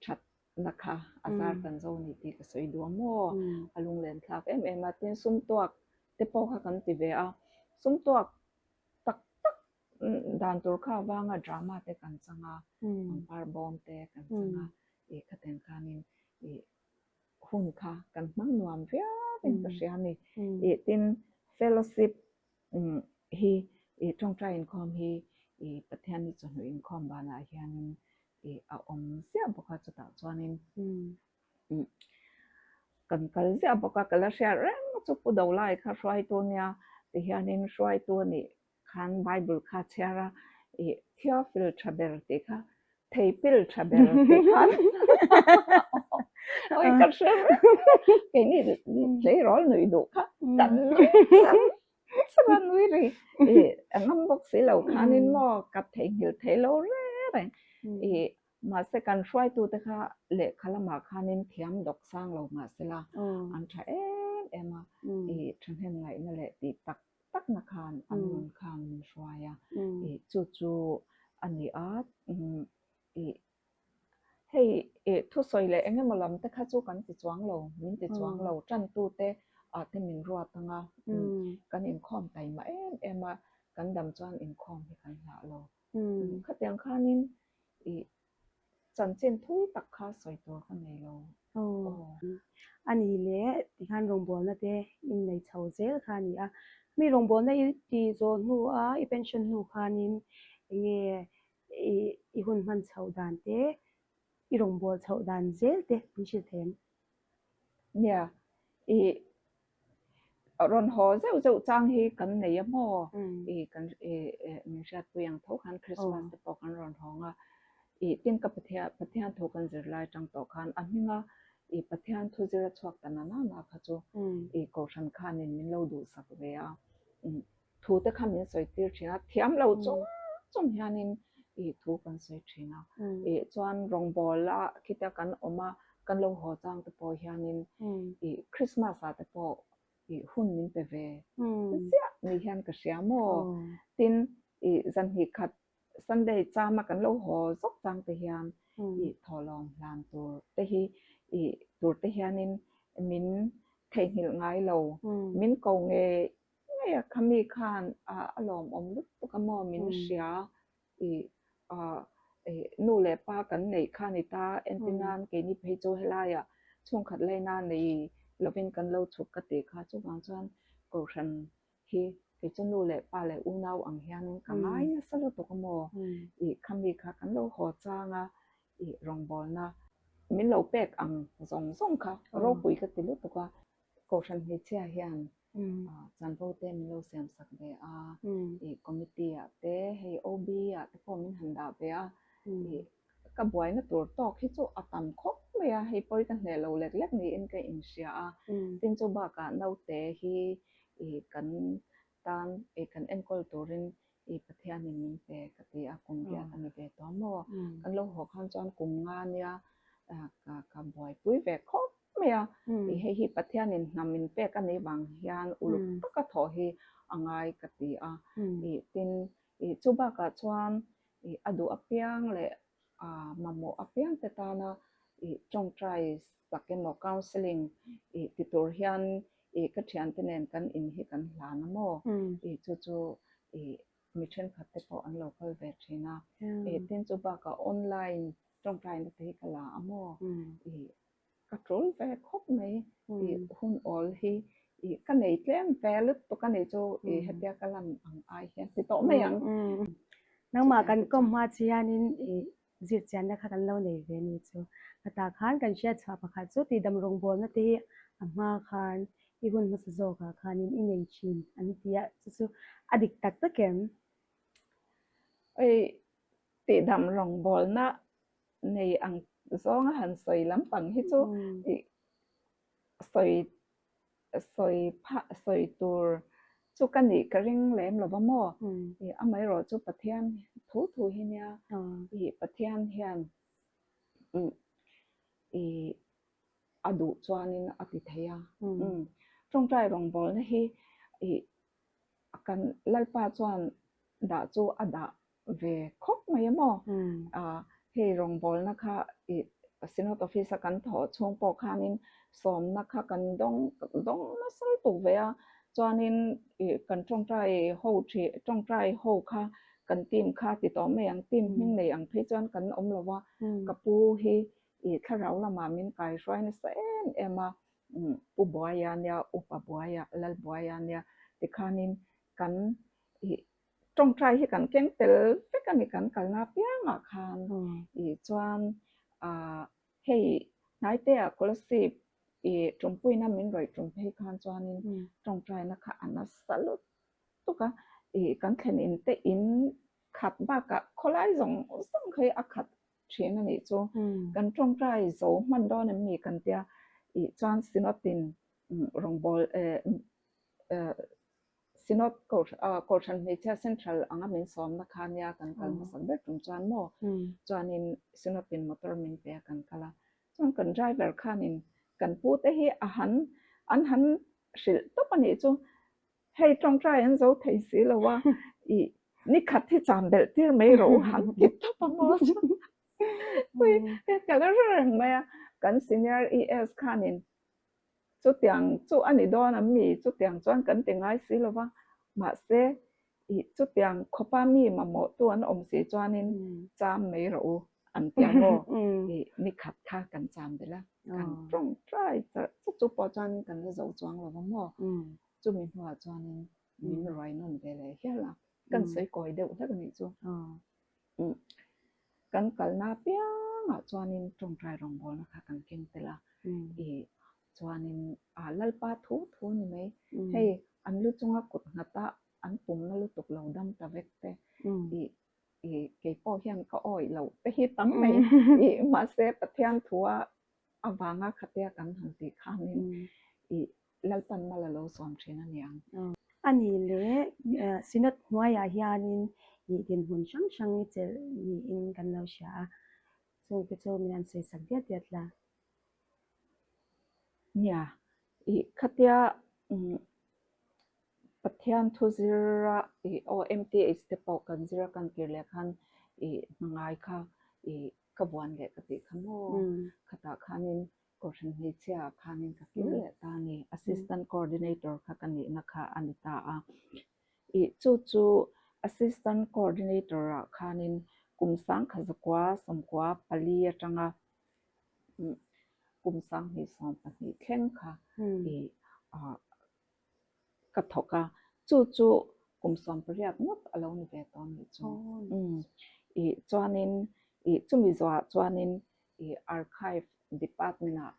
that na kha a zar kan zo ni tih ka sawi duh a maw? A lunglen thlak em em a. Tin sum tuak te pawh kha kan ti ve a. Sum tuak tak tak dan tur kha avanga drama te kan chang a, pangpar bawm te kan chang a. Ih khaten khanin ih hun kha kan hmang nuam viau in ka hria a ni. Ih tin fellowship hi ih tawngtai inkhawm hi ih Pathian hi chawhnu inkhawm banah hianin ih a awm ziah bawk a chutah chuanin kan kal ziah bawk a ka la hriat reng chu Pu Dolai kha hruaitu nia tihianin hruaitu a nih khan Bible kha chhiar a ih Theophil tha ber tih kha thei pil tha ber tih khan oi ka hre reng keini tleirawl nui duh kha kan nui char char a nui ri ih a ngam bawk si lo khanin maw ka theihnghilh thei lo reng reng ih mahse kan hruaitute kha lehkha lamah khanin thiam dawk sang lo mahsela an tha em em a ih thahnem ngaihna leh tih tak takna khan an nun khan min hruai a, ih chu chu a ni a, ih hei ih thusawi leh eng emaw lam te kha chu kan ti chuang lo, min ti chuang lo, tantute ah te min ruat ang a, kan inkhawm taima em em a, kan dam chuan inkhawm hi kan hlah lo. Khatiang khanin ih Chanchin thui tak kha sawi tur ka nei lo. Aw. A ni leh tikhan rawngbawlna te in nei chho zel kha a ni a. Mi rawngbawlna i ti zawh hnu a, i pension hnu khanin enge i hun hman chhoh dan te, i rawngbâwl chhoh dan zel te min hrilh thei em? Nia, i Rawn haw zeuh zeuh chang hi kan nei a maw? I kan i min hriatpui ang tho khan Christmas te pawh kan rawn hawng a. I tin ka Pathian Pathian thu kan zir lai atang tawh khan a hminga i Pathian thu zir a chhuak ta na na na kha chu i Kohhran khanin min lo duhsak ve a. Thu te kha min sawi tir thin a, thiam lo chung chung hianin i thu kan sawi thin a. I chuan rawngbawl a khita kan awm a, kan lo haw chang te pawh hianin i Christmas ah te pawh i hun min pe ve ziah ni hian ka hria maw? Tin, i zanhnih khat Sunday chama kan lo haw zawk chang te hian i thawhlawm hlan tur te hi i tur te hianin min theihnghilh ngai lo, min ko ngei Ngei a khami khan a lawmawm lutuk a maw min hria i nu leh pa kan neih kha ni ta entir nan keini phei chu helaiah chhungkhat laina nei lovin kan lo chhuk ka tih kha chuvang chuan Kohhran hi kei chu nu leh pa leh unau ang hianin ka ngai nasa lutuk a maw i khami kha kan lo haw chang a i rawngbawlna. min lo pek ang zawng zawng kha ropui ka ti lutuk a. Kohhran hmeichhia hian chanvo te min lo siam sak ve a, ih committee ah te hei OB ah te pawh min han dah ve a, ih ka buaina tur tawk hi chu a tam khawp mai a, hei pawi ka hneh lo lek lek niin ka inhria a, tin chu bakah naute hi ih kan tan ih kan enkawl turin ih Pathianin min pe ka ti a, kum riat a ni ve tawh maw? Kan lo haw khan chuan kum nga nia ka ka buaipui ve khawp mai a, ih hei hi Pathianin hnam min pek a nih vang hian uluk taka thawh hi a ngai ka ti a, ih tin ih chu bakah chuan ih a duh apiang leh mamawh apiang te tana ih tawngtai sak emaw counselling ih ti tur hian ih ka thiante nen kan in hi kan hlan a maw ih chu chu ih mi thenkhat te pawh an lo kal ve thin a ih tin chu bakah online tawngtai na te hi ka la a maw ih Ka tul ve khawp mai i hun awl hi i ka nei tlem ve lutuk a nih chu i hetia ka lan ang ai hian ti tawh mai ang. Nangmah kan kawm hma chi hianin i zirchianna kha kan lo nei ve ni chu. Khatah khan kan hriat chhuah pakhat chu tihdam rawngbawlna te hi a hma khan i hun hmasa zawkah khanin i nei thin an ti a, chu chu a dik tak tak em? Ei tihdam rawngbawlna nei ang zawnga han sawi lampang hi chu ih sawi sawi phah sawi tur chu ka nih ka ring lem lo va maw ih amaherawh chu Pathian thu thu hi nia ih Pathian hian ih a duh chuanin a ti thei a tawngtai rawngbawlna hi ih kan Lalpa chuan dah chu a dah ve khawp mai a maw? Hei rawngbawlna kha i Synod Office a kan thawh chhung pawh khanin sawmna kha kan dawng dawng nasa lutuk ve a, chuanin i kan tawngtai ho thi tawngtai ho kha kan team kha ti tawh mai ang, team hming nei ang phei chuan kan awm lo va, ka pu hi i thlarau lamah min kaihruai nasa em em a, Pu Buaia nia, Upa Buaia, Lal Buaia nia tikhanin kan i Tawngtai hi kan keng tel vek a ni kan kalna apiangah khan ih chuan ah hei hnaiteah Kolasib ih tumpuina min rawih tum phei khan chuanin tawngtaina kha a nasa lutuk a ih kan thlen in te in khat bakah khawlai zawng zawng kha hi a khat thin a nih chu kan tawngtai zo hman dawn em ni kan tia ih chuan Synod in rawngbâwl eh eh Synod Kohhran Hmeichhia Central anga min sawmna kha nia kan kal hmasak ber tum chuan maw chuanin Synod in motor min pe a kan kal a, chuan kan driver khanin kan pu te hi a han an han hrilh tawp a nih chu hei tawngtai an zo thei si lo a ih ni khat hi cham belh tir mai rawh u han ti tawp a maw ka la hre reng mai a kan senior ES khanin Chutiang chu a ni dawn ang mi? Chutiang chuan kan ti ngai si lo va, mahse ih chutiang khawpa mi mamawhtu an awm si chuanin cham mai rawh u an ti ang aw. Ih ni khat kha kan cham belh a, kan tawngtai charh chu chu pawh chuan kan la zo chuang lo va maw? Chumi hnuah chuanin min ruai nawn ve leh hial a, kan sawi kawi deuh hlek a nih chu. Kan kalna apiangah chuanin tawngtai rawngbawlna kha kan keng tel a, ih chuanin ah Lalpa thu thu ni mai, hei an lu chunga kut nghata an pumna lutuk lo dam ta vek te, ih ih kei pawh hian ka awih loh te hi tam mai, ih mahse Pathian thua avanga khatia kan han tih khanin ih Lalpan mal a lo sawm thin a ni ang. A nih leh Synod hnuaiah hianin ih dinhmun hrang hrang i chelh niin kan lo hria a, chungte chu min an sawisak diat diat la. Nia, ih khatia Pathian thu zira ih aw MTH te pawh kan zira kan kir leh khan ih hmangai kha ih ka vuan leh ka tih kha maw? Khatah khanin Kohhran hmeichhia ah khanin ka kil leh ta a ni. Assistant Coordinator kha ka nihna kha a ni ta a. Ih chu chu Assistant Coordinator ah khanin kum sangkha zakua sawmkua pali atanga kum sanghnih 12 thleng kha ih ah ka thawk a. Chu chu kum 18 ngawt a lo ni ve tawh a nih chu. Ih chuanin ih chumi zawhah chuanin. ih archive department ah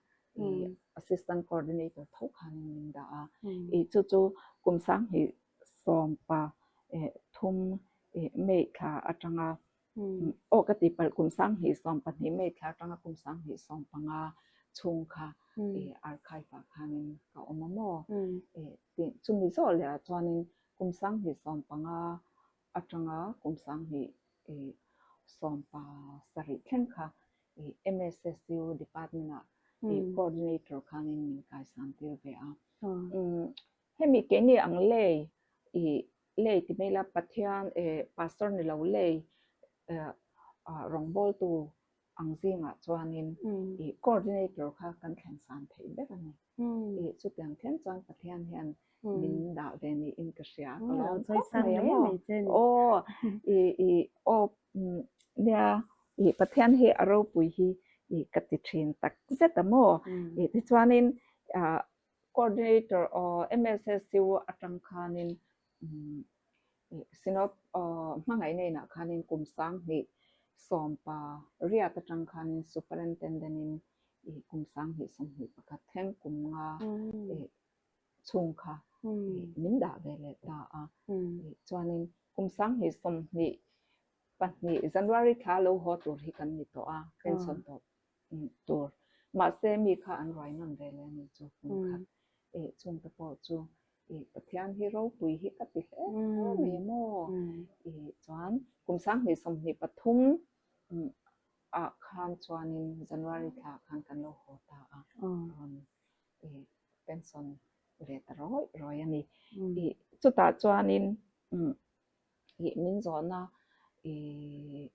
ih assistant coordinator tho khanin min dah a. Ih chu chu kum sanghnih sawmpa eh thum ih May thla atanga aw ka tih palh kum 2012 May thla atanga kum 2015 chhung kha ih archive ah khanin ka awm a maw? Ih tih chumi zawh leh ah chuanin kum 2015 atanga kum 2017 thleng kha ih MSSU department ah ih coordinator khanin min kaisan tir ve a. Hemi keini ang lei ih lei ti mai la Pathian eh pastor ni lo lei eh rawngbawltu ang zingah chuanin ih coordinator kha kan thlen san theih ber a ni. Ih chutiang thleng chuan Pathian hian min dah ve niin ka hria ka lawm khawp mai a maw. Aw ih ih aw nia ih Pathian hi a ropui hi ih ka ti thin tak zet a maw. Ih tichuanin ah Coordinator aw MSSU atang khanin Synod hmangaihna inah khanin kum 2018 atang khanin Superintendent in kum 2021 thleng kum nga chhung kha min dah ve leh ta a. Chuanin kum 2022 January thla lo haw tur hi kan ni tawh a, pension tawh tur. Mahse mi kha an ruai nawn ve leh a ni chu kum khat. Eh chungte pawh chu eh Pathian hi ropui hi ka ti hle mai a maw? Eh chuan kum 2023 ah khan chuanin January thla ah khan kan lo haw ta a, rawn eh pension ve ta rawih rawih a ni. Eh chutah chuanin ih min zawhna ih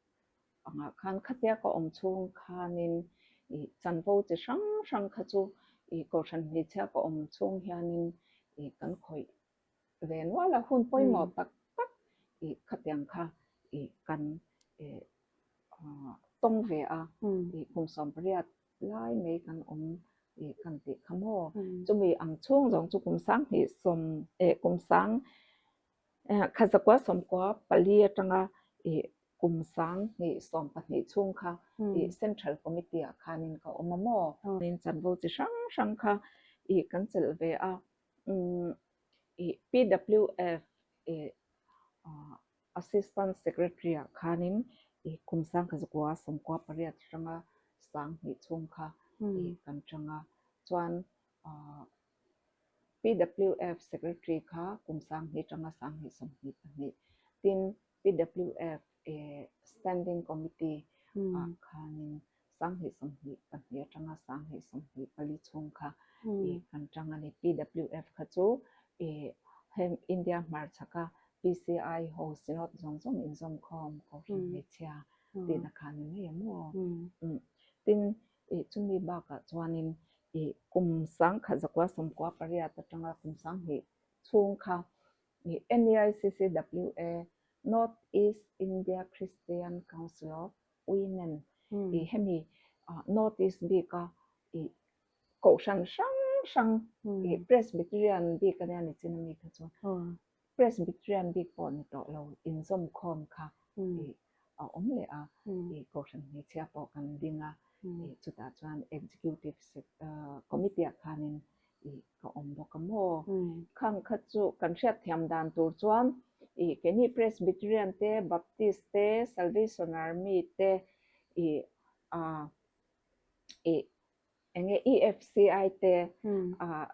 Angah khan khatia ka awm chhung khanin ih chanvo chi hrang hrang kha chu ih kohhran hmeichhia ka awm chhung hianin ih kan khawih ve nual a, hun pawimawh tak tak ih khatiang kha ih kan eh tawng ve a, ih kum 18 lai mai kan awm ih kan tih kha maw? Chumi ang chhung zawng chu kum 20 sawm eh kum sang 1994 atanga ih kum 2012 chhung kha ih Central Committee ah khanin ka awm a maw? In chanvo chi hrang hrang kha ih kan chelh ve a, ih PWF ih Assistant Secretary ah khanin ih kum 1998 atanga 2000 chhung kha ih kan tang a, chuan PWF Secretary kha kum 2000 atanga 2022 tin PWF Standing Committee ah khanin 2022 atanga 2024 chhung kha kan tang a ni. PWF kha chu heng India hmarchhaka PCI ho Synod zawng zawng inzawmkhawm Kohhran hmeichhia tihna kha ni mai a maw? Tin, chumi bakah chuanin kum 1998 atanga kum 2000 chhung kha NEICCWA, North East India Christian Council of Women, ih hemi North East bika ih kohhran hrang hrang ih Presbyterian bik ania ni chin ami kha chu Presbyterian bik pawh ni tawh lo inzawmkhawm kha ih a awm leh a, ih kohhran hmeichhia pawh kan ding a, ih chutah chuan Executive Committee ah khanin ih ka awm bawk a maw? Khang kha chu kan hriatthiam dan tur chuan ih keini Presbyterian te, Baptist te, Salvation Army te ih ah ih eng nge EFCI te ah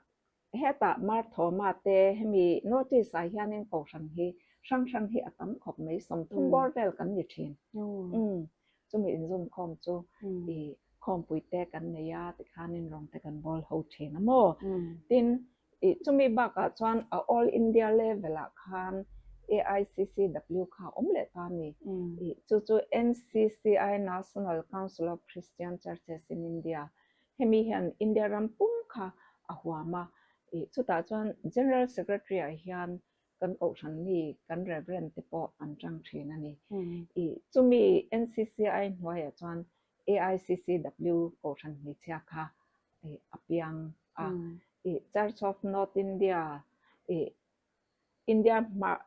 hetah Marthoma te hemi North East ah hianin Kohhran hi hrang hrang hi a tam khawp mai 30 bawr vel kan ni thin. Umm Chumi inzawmkhawm chu i khawmpui te kan nei a tikhanin rawng te kan bawl ho thin a maw? Tin, i chumi bakah chuan a All India level ah khan AICCW kha a awm leh ta a ni. I chu chu NCCI National Council of Christian Churches in India hemi hian India ram pum kha a huam a. I chutah chuan General Secretary ah hian kan kohhran mi kan Reverend te pawh an tang thin a ni. I chumi NCCI hnuaiah chuan AICCW kohhran hmeichhia kha a piang a. I Church of North India i India hmar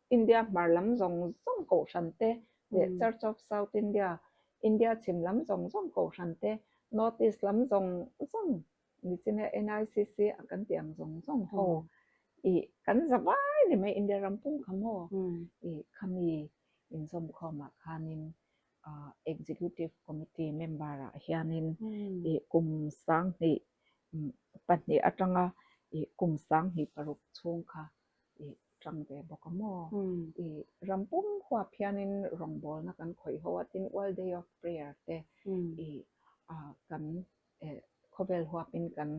India hmar lam zawng zawng kohhran te leh Church of South India. India chhim lam zawng zawng kohhran te, North East lam zawng zawng nichina NICC a kan tih ang zawng zawng ho ih kan za vai ni mai India ram pum kha maw ih khami inzawmkhawmah khanin Executive Committee member ah hianin ih kum 20 pahnih atanga ih kum 26 chhung kha ih tang ve bawk a maw? Ih ram pum huap hianin rawngbawlna kan khawih ho a, tin World Day of Prayer te ih kan khawvel huapin kan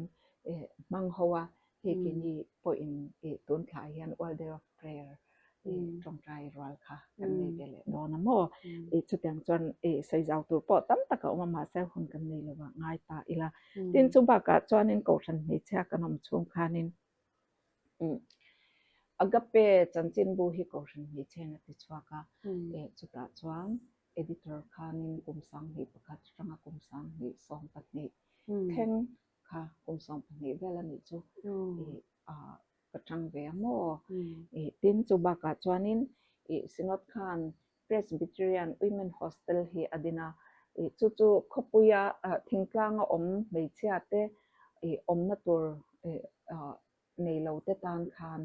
hmang ho a, hei keini pawhin ih tun thlahah hian World Day of Prayer ih tawngtai rual kha kan nei ve leh dawn a maw? Ih chutiang chuan ih sawi zau tur pawh tam tak a awm a, mahse hun kan nei lo a ngai ta ila. Tin chu bakah chuanin Kohhran hmeichhia kan awm chhung khanin Agape chanchinbu hi Kohhran hmeichhiain a ti chhuak a, chutah chuan editor khanin kum 21 atanga kum 20 20 thleng kha kum 12 vel a nih chu ka tang ve a maw. Tin chu bakah chuanin Synod khan Presbyterian Women Hostel hi a din a, chu chu khawpuia thingtlanga awm hmeichhia te awmna tur nei lo te tan khan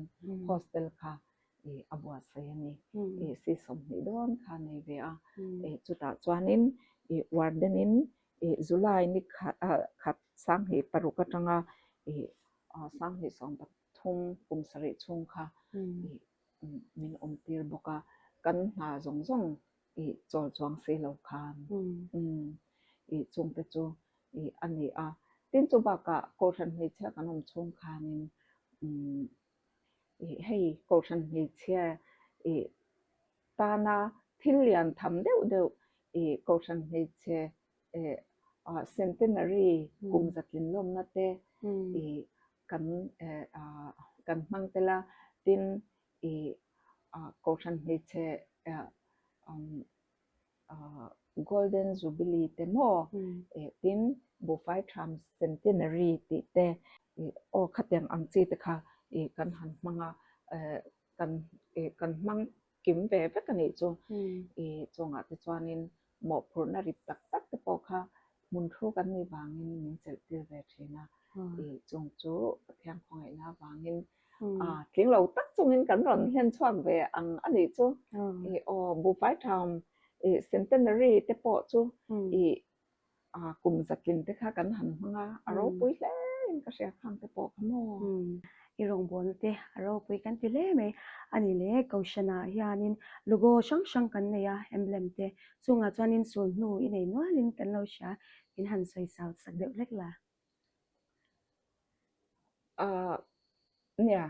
hostel kha a buatsaih a ni. Si 20 dawn kha a nei ve a, chutah chuanin warden in July ni khat 2006 atanga 2013 kum sarih chhung kha min awm tir bawk a, kan hna zawng zawng i chawl chuang si lo khan i chungte chu i a ni a. Tin chu bakah Kohhran hmeichhia kan awm chhung khanin i hei Kohhran hmeichhia i tana thil lian tham deuh deuh i Kohhran hmeichhe Centenary kum zatlin lawmna te i kan kan hmang tel a, tin i Kohhran hmeichhe Golden Jubilee te maw tin Buhfai Tham Centenary tih te aw khatiang ang chi te kha i kan han hmang a kan kan hmang kim ve vek a nih chu i chungah te chuanin mawhphurhna rip tak tak te pawh kha hmun thu kan nih vangin min chelh tir ve thin a, i chung chu Pathian khawngaihna avangin tling lo tak chungin kan rawn hlen chhuak ve ang a nih chu. I aw Buhfai Tham i Centenary te pawh chu i kum zatlin te kha kan han hmang a, a ropui hle in ka hria khang te pawh kha maw. I rawngbawlna te a ropui kan ti hle mai. A ni le, Kohhranah hianin logo hrang hrang kan nei a, emblem te. Chungah chuanin sulhnu i nei nualin kan lo hria, min han sawi sau sak deuh hlek la. Nia,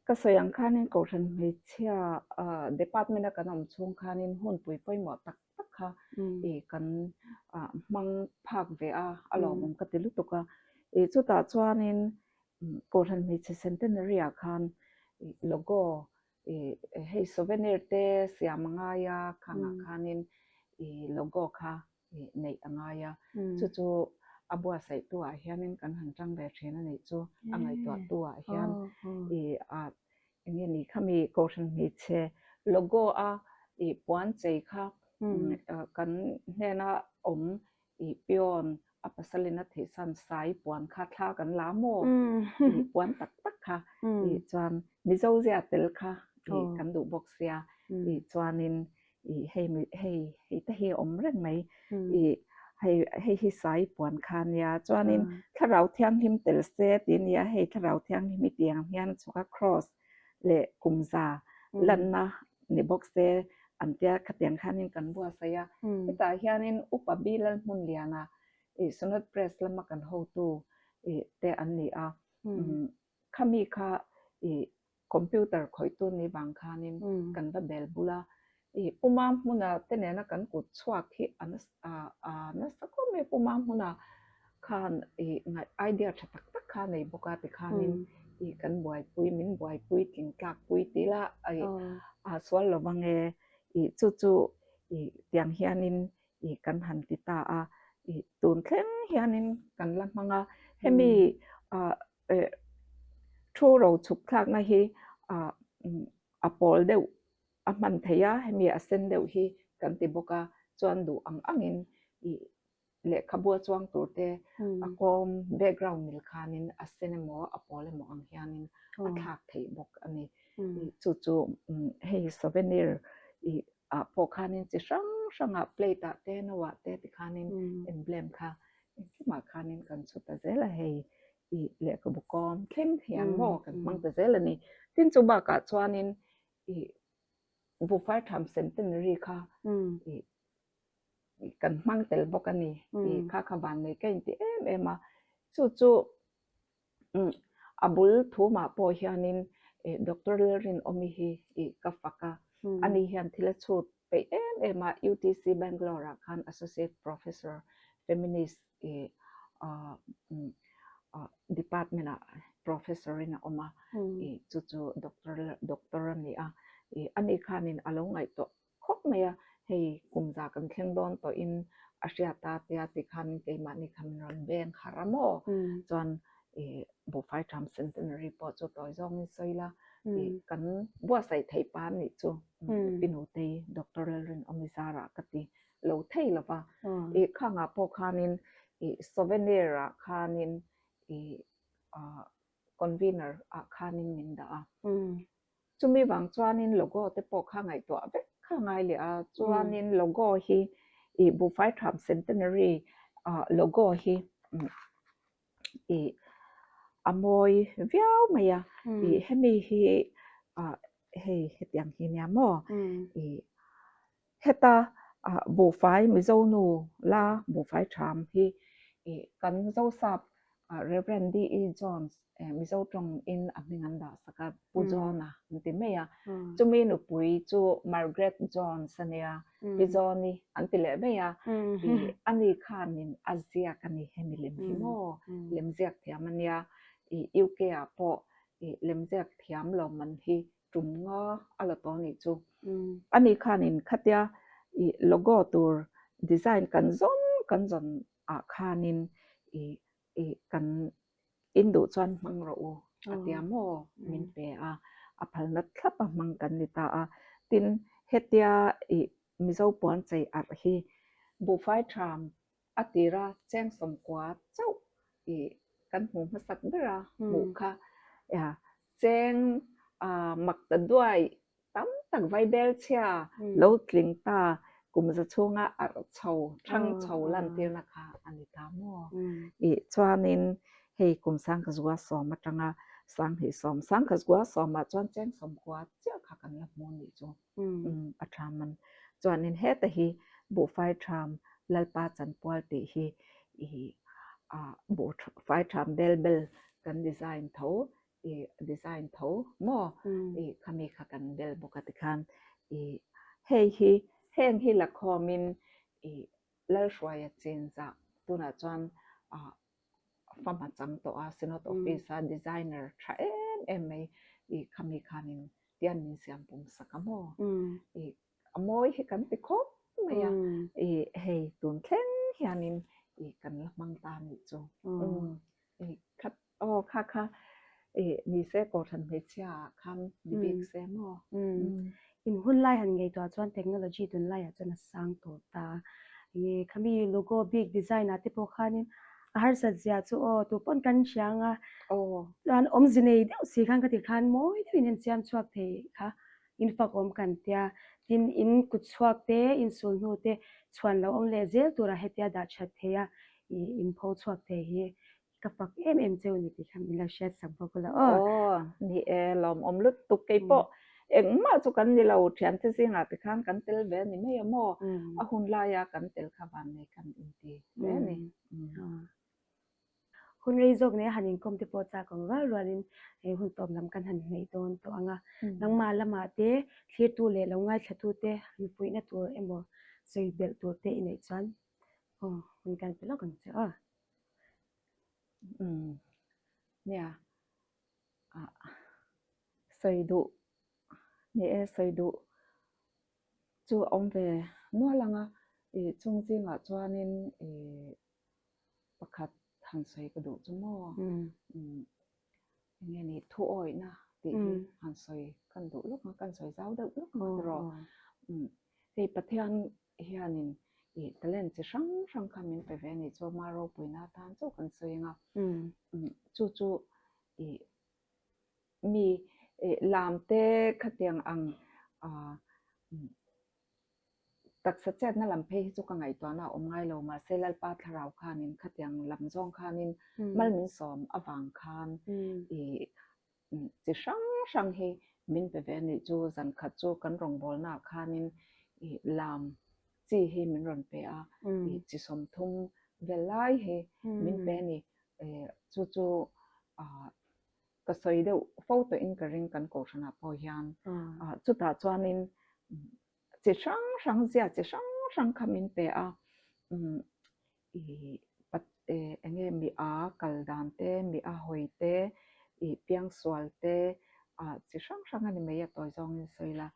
Ka sawi ang khanin Kohhran hmeichhia department a kan awm chhung khanin hunpui pawimawh tak tak kha i kan hmang phak ve a, a lawmawm ka ti lutuk a. I chutah chuanin Kohhran hmeichhe centenary ah khan logo i hei souvenir te siam a ngai a, khangah khanin i logo kha neih a ngai a, chu chu a buatsaihtu ah hianin kan han tang ve thin a nih chu, a ngaihtuahtu ah hian i a eng nge ni khami Kohhran hmeichhe logo a i puan chei kha kan hnena awm i peon a pasalin a thihsan sai puan kha thla kan la maw i puan tak tak kha i chuan Mizo zia tel kha i kan duh bawk sia i chuanin I hei hei hei te hi a awm reng mai i hei hei hi sai puan kha a nia chuanin thlarau thianghlim tel se tih a nia hei thlarau thianghlim hi tiang hian a chhuk a cross leh kumza lanna ni bawk se an tia khatiang khanin kan buatsaih a hetah hianin upa Bilal Hmunliana ih Synod Press lama kan hotu ih te an ni a khami kha ih Computer khawihtu ni vang khanin kan va bel bul a, ih Puma hmuna te nena kan kut chhuak hi a nasa khawp mai a, Puma hmuna khan ih idea tha tak tak kha a nei bawk a tikhanin ih kan buaipui min buaipui tling tlakpui tih la ih a sual lo vang e ih chu chu ih tiang hianin ih kan han ti ta a, ih tun thleng hianin kan la hmang a, hemi ah Thu ro chhuk thlakna hi a pawl deuh a hman theih a, hemi a sen deuh hi kan ti bawk a. Chuan duh ang angin ih lehkhabu a chuang tur te a kawm background mil khanin a sen emaw a pawl emaw ang hianin a thlak theih bawk a ni. Chu chu hei souvenir ih ah pawh khanin chi hrang hrangah plate ah te no ah te tikhanin emblem kha engkimah khanin kan chhut ta zel a hei ih lehkhabu kawm thleng hian maw kan hmang ta zel a ni. Tin chu bakah chuanin ih buhfai tham centenary kha ih kan hmang tel bawk a ni tih kha kha vannei ka inti em em a. Chu chu a bul thumah pawh hianin Doctor Lalrinawmi hi ih ka fak a, ani hian thil a chhut peih em em a, UTC Bangalore ah khan Associate Professor Feminist ih department ah Professor in a awm a, ih chu chu Doctor Doctor a ni a, ih ani khanin a lo ngaihtuah khawp mai a, hei kum za kan thleng dawn tawhin a hriat a tia ti khan keimahni kha min rawn beng harh a maw? Chuan ih buhfai tham centenary pawh chu tawi zawngin sawi la ih kan buatsaih theih pa anih chu Pi Nutei Doctor Lalrinawmi zarah ka ti lo thei lo va, ih khangah pawh khanin ih souvenir ah khanin ih ah convener ah khanin min dah a. Chumi vang chuanin logo te pawh kha ngaihtuah vek kha ngai leh a, chuanin logo hi ih Buhfai Tham Centenary ah logo hi ih a mawi viau mai a, ih hemi hi ah hei hetiang hi nia maw ih heta ah buhfai Mizo nu la buhfai tham hi ih kan Zosap Rev. D. E. Jones Mizo tawng in a hming an dah sak a, Pu John-a an ti mai a. Chumi nupui chu Margaret Jones a nia, Pi John-i an ti leh mai a. Ih ani khanin a ziak a ni hemi lem hi maw, lemziak thiam a nia. Ih UK ah pawh ih lemziak thiam lawmman hi tum nga a la tawh a nih chu. Ani khanin khatia ih logo tur design kan zawn kan zawn ah khanin ih ih kan in duh chuan hmang rawh u a tia maw min pe a, a phalna thlap a hmang kan ni ta a. Tin, hetia ih Mizo puan chei arh hi buhfai tham a tira cheng sawmkua chauh ih kan hmu hmasak ber a hmuh kha cheng mak ta duai Tam tak vaibel chhia lo tling ta kum za chhunga arh chho, thang chho lantirna kha a ni ta maw? Ih chuanin hei kum sangkhazua sawm atanga sanghnih sawm, sangkhazua sawmah chuan cheng sawmkua chiah kha kan la hmu nih chu a tha man. Chuanin heta hi buhfai tham Lalpa chanpual tih hi ih buhfai tham bel bel kan design tho i design tho maw i khami kha kan bel bawk a tikhan i hei hi heng hi la khawmin i Lalhruaia chinzah tunah chuan ah fam a chang tawh a Synod Office a designer tha em em mai i khami khanin tian min siam pum sak a maw i a mawi hi kan ti khawp mai a i hei tun thleng hianin i kan la hmang ta nih chu i khat Aw kha kha i ni se Kohhran hmeichhia ah khan ni bik se maw? In hun lai han ngaihtuah chuan technology tunlai ah chuan a sang tawh ta. Enge khami logo bik design ah te pawh khanin a harsat zia chu aw tu pawn kan hria ang a. Chuan awmze nei deuh si khan ka ti khan mawi deuhin an siam chhuak thei kha in fak awm kan tia. Tin in kut chhuak te in sul hnu te chhuan lo awm leh zel tura hetia dah that thei a i in pho chhuak thei hi Ka fak em em cheu ni tih kha min lo hriat sak bawk ula aw. Aw, ni e, lawmawm lutuk. Kei pawh engmah chu kan ni lo, thiante zingah te khan kan tel ve a ni mai a maw? A hun laia kan tel kha vannei kan inti hle a ni. Hun rei zawk nei a han inkawm te pawh chak ang rual rualin hei hun tawp lam kan han hnaih dawn tawh ang a. Nangmah lamah te thlirtu leh lo ngaithlatu te han fuihna tur emaw sawi belh tur te i neih chuan aw hun kan pe lawk ang che aw. Umm nia ah sawi duh ni e sawi duh chu a awm ve nual ang a ih chung zingah chuanin ih pakhat han sawi ka duh chu maw umm eng nge ni thu awihna tih hi han sawi kan duh lawk ang kan sawi zau deuh lawk ang tiraw umm hei Pathian hianin. Ih talent chi hrang hrang kha min pe ve a nih chu ama ropuina atan chauh kan sawi ang a. Chu chu ih mi ih lam te khatiang ang ah taksa chetna lam phei hi chu ka ngaihtuahna a awm ngai lo mahse Lalpa thlarau khanin khatiang lam zawng khanin mal min sawm avang khan ih chi hrang hrang hi min pe ve a nih chu zan khat chu kan rawngbawlnaah khanin ih lam chi hi min rawn pe a ih chi 30 vel lai hi min pe a ni chu chu ah ka sawi deuh fo tawhin ka ring kan kohhranah pawh hian ah chutah chuanin chi hrang hrang zia chi hrang hrang kha min pe a Ih pat eh eng nge mi a kal dan te, mi a hawi te, ih piangsual te ah chi hrang hrang a ni mai a tawi zawngin sawi la.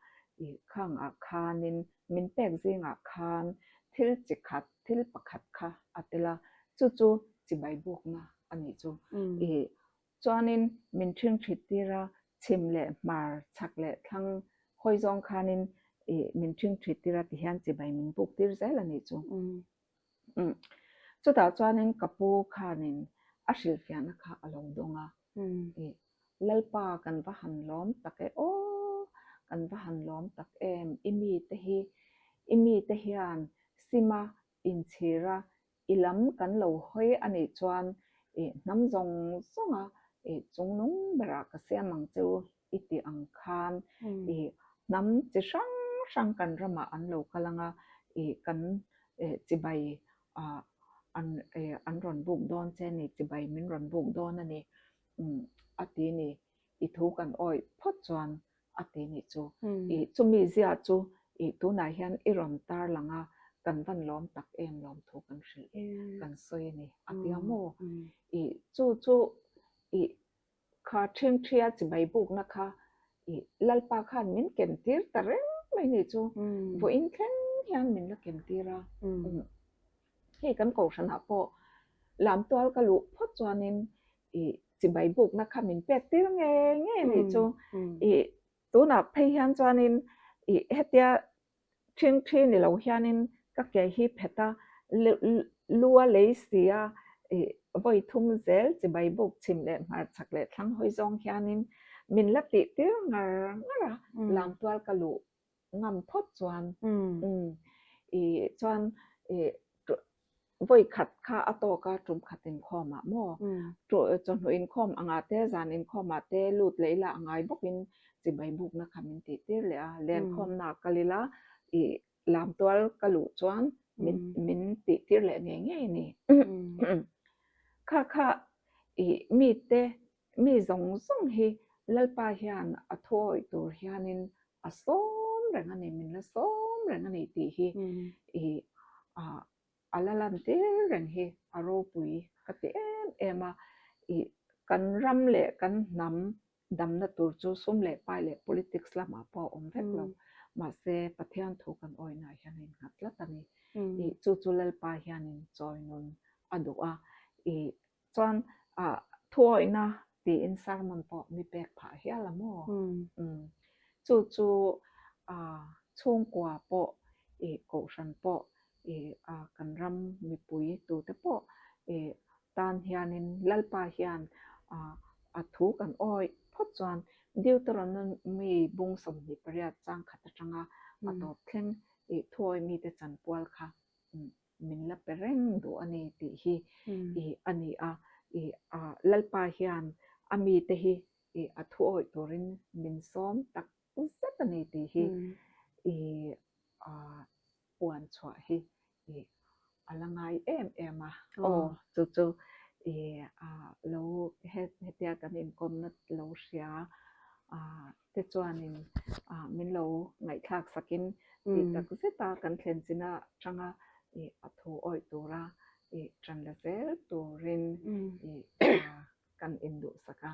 Ih khang ah khanin min pek zingah khan thil chi khat, thil pakhat kha a tel a, chu chu chibai bukna a nih chu. Ih chuanin min ṭhingṭhit tir a, chhim leh hmar, chhak leh thlang hawi zawng khanin ih min ṭhingṭhit tir a tihian chibai min buk tir zel a nih chu. Chutah chuanin ka pu khanin a hrilhfiahna kha a lo dawng a, ih Lalpa kan va han lawm tak e aw, kan va han lawm tak em, i mite hi, i mite hian sima inchhira i lam kan lo hawi a nih chuan ih hnam zawng zawnga ih chungnung berah ka siam ang che u i tih ang khan ih hnam chi hrang hrang kan ramah an lo kal ang a, ih kan chibai ah an an rawn buk dawn che a ni, chibai min rawn buk dawn a ni a ti a ni, i thu kan awih phawt chuan a ti nih chu. Ih chumi zia chu ih tunah hian i rawn tar lang a, kan van lawm tak em lawm thu kan hrilh kan sawi a ni a ti a maw? Ih chu chu ih Kha ṭhingṭhia chibai bukna kha i Lalpa khan min ken tir ta reng mai ni chu vawiin thleng hian min la ken tir a. Hei kan kohhranah pawh lamtual ka luh phawt chuanin i chibai bukna kha min pek tir ngei ngei a nih chu. I tunah phei hian chuanin i hetia Ṭhingṭhi ni lo hianin ka ke hi phet a, lu a lei si a, ih vawi thum zel chibai buk chhim leh hmarchhak leh thlang hawi zawng hianin min la tih tir ngar ngar a, lamtual ka luh ngam phawt chuan ih chuan ih Vawi khat kha a tawk a, tum khat inkhawm ah maw? Chawhnu inkhawm angah te, zan inkhawm ah te lut leh ila a ngai bawkin chibai bukna kha min tih tir leh a, lenkhawmna ah kal ila ih lamtual ka luh chuan min min tih tir leh ngei ngei a ni. Kha kha ih mite mi zawng zawng hi Lalpa hian a thuawih tur hianin a sawm reng a ni, min la sawm reng a ni tih hi ih ah a la lan tir reng hi a ropui ka ti em em a, ih kan ram leh kan hnam damna tur chu sum leh pai leh politics lamah pawh a awm vek lo, mahse Pathian thu kan awihnaah hian a innghat tlat a ni, ih chu chu Lalpa hianin chawi nun a duh a, ih Chuan ah thuawihna tiin sermon pawh mi pek phah hial a maw? Chu chu ah chhungkua pawh ih kohhran pawh ih ah kan ram mipui tute pawh ih tan hianin Lalpa hian ah a thu kan awih phawt chuan Deuteronomy bung 28 chang khat atanga a tawp thleng ih thuawih mite chanpual kha min la pe reng duh a ni tih hi ih a ni a, ih a Lalpa hian a mite hi ih a thu awih turin min sawm tak zet a ni tih hi ih a puan chhuah hi ih a la ngai em em a. Aw chu chu ih a lo hetia kan inkawmna lo hria a te chuanin min lo ngaihthlak sakin tih tak zeta kan thlen china tanga ih a thu awih tura ih tan la zel turin ih kan induhsak a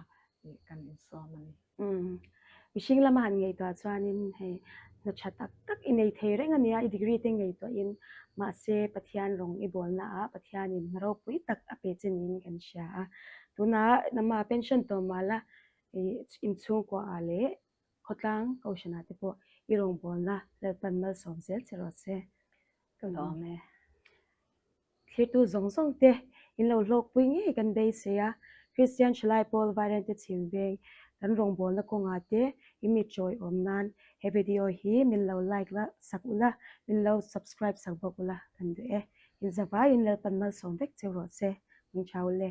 ih kan insawm a ni. Mihring lama han ngaihtuah chuanin hei hna tha tak tak i nei thei reng a nia i degree te ngaihtuahin mahse Pathian rawng i bawlna ah Pathianin hna ropui tak a pe che niin kan hria a. Tunah nama pension tawh mah la Ih inchhungkua ah leh khawtlang kohhran ah te pawh i rawngbawlna Lalpan malsawm zel che rawh se. Ka lawm e. Thirtu zawng zawng te in lo hlawkpui ngei kan beisei a, Kristian Thalai Pawl Vairengte chhim veng kan rawngbawlna kawngah te i mi chawi awm nan he video hi min lo like la sak ula, min lo subscribe sak bawk ula kan duh e. Inzavaiin Lalpan malsawm vek cheu rawh se, Mungchau le.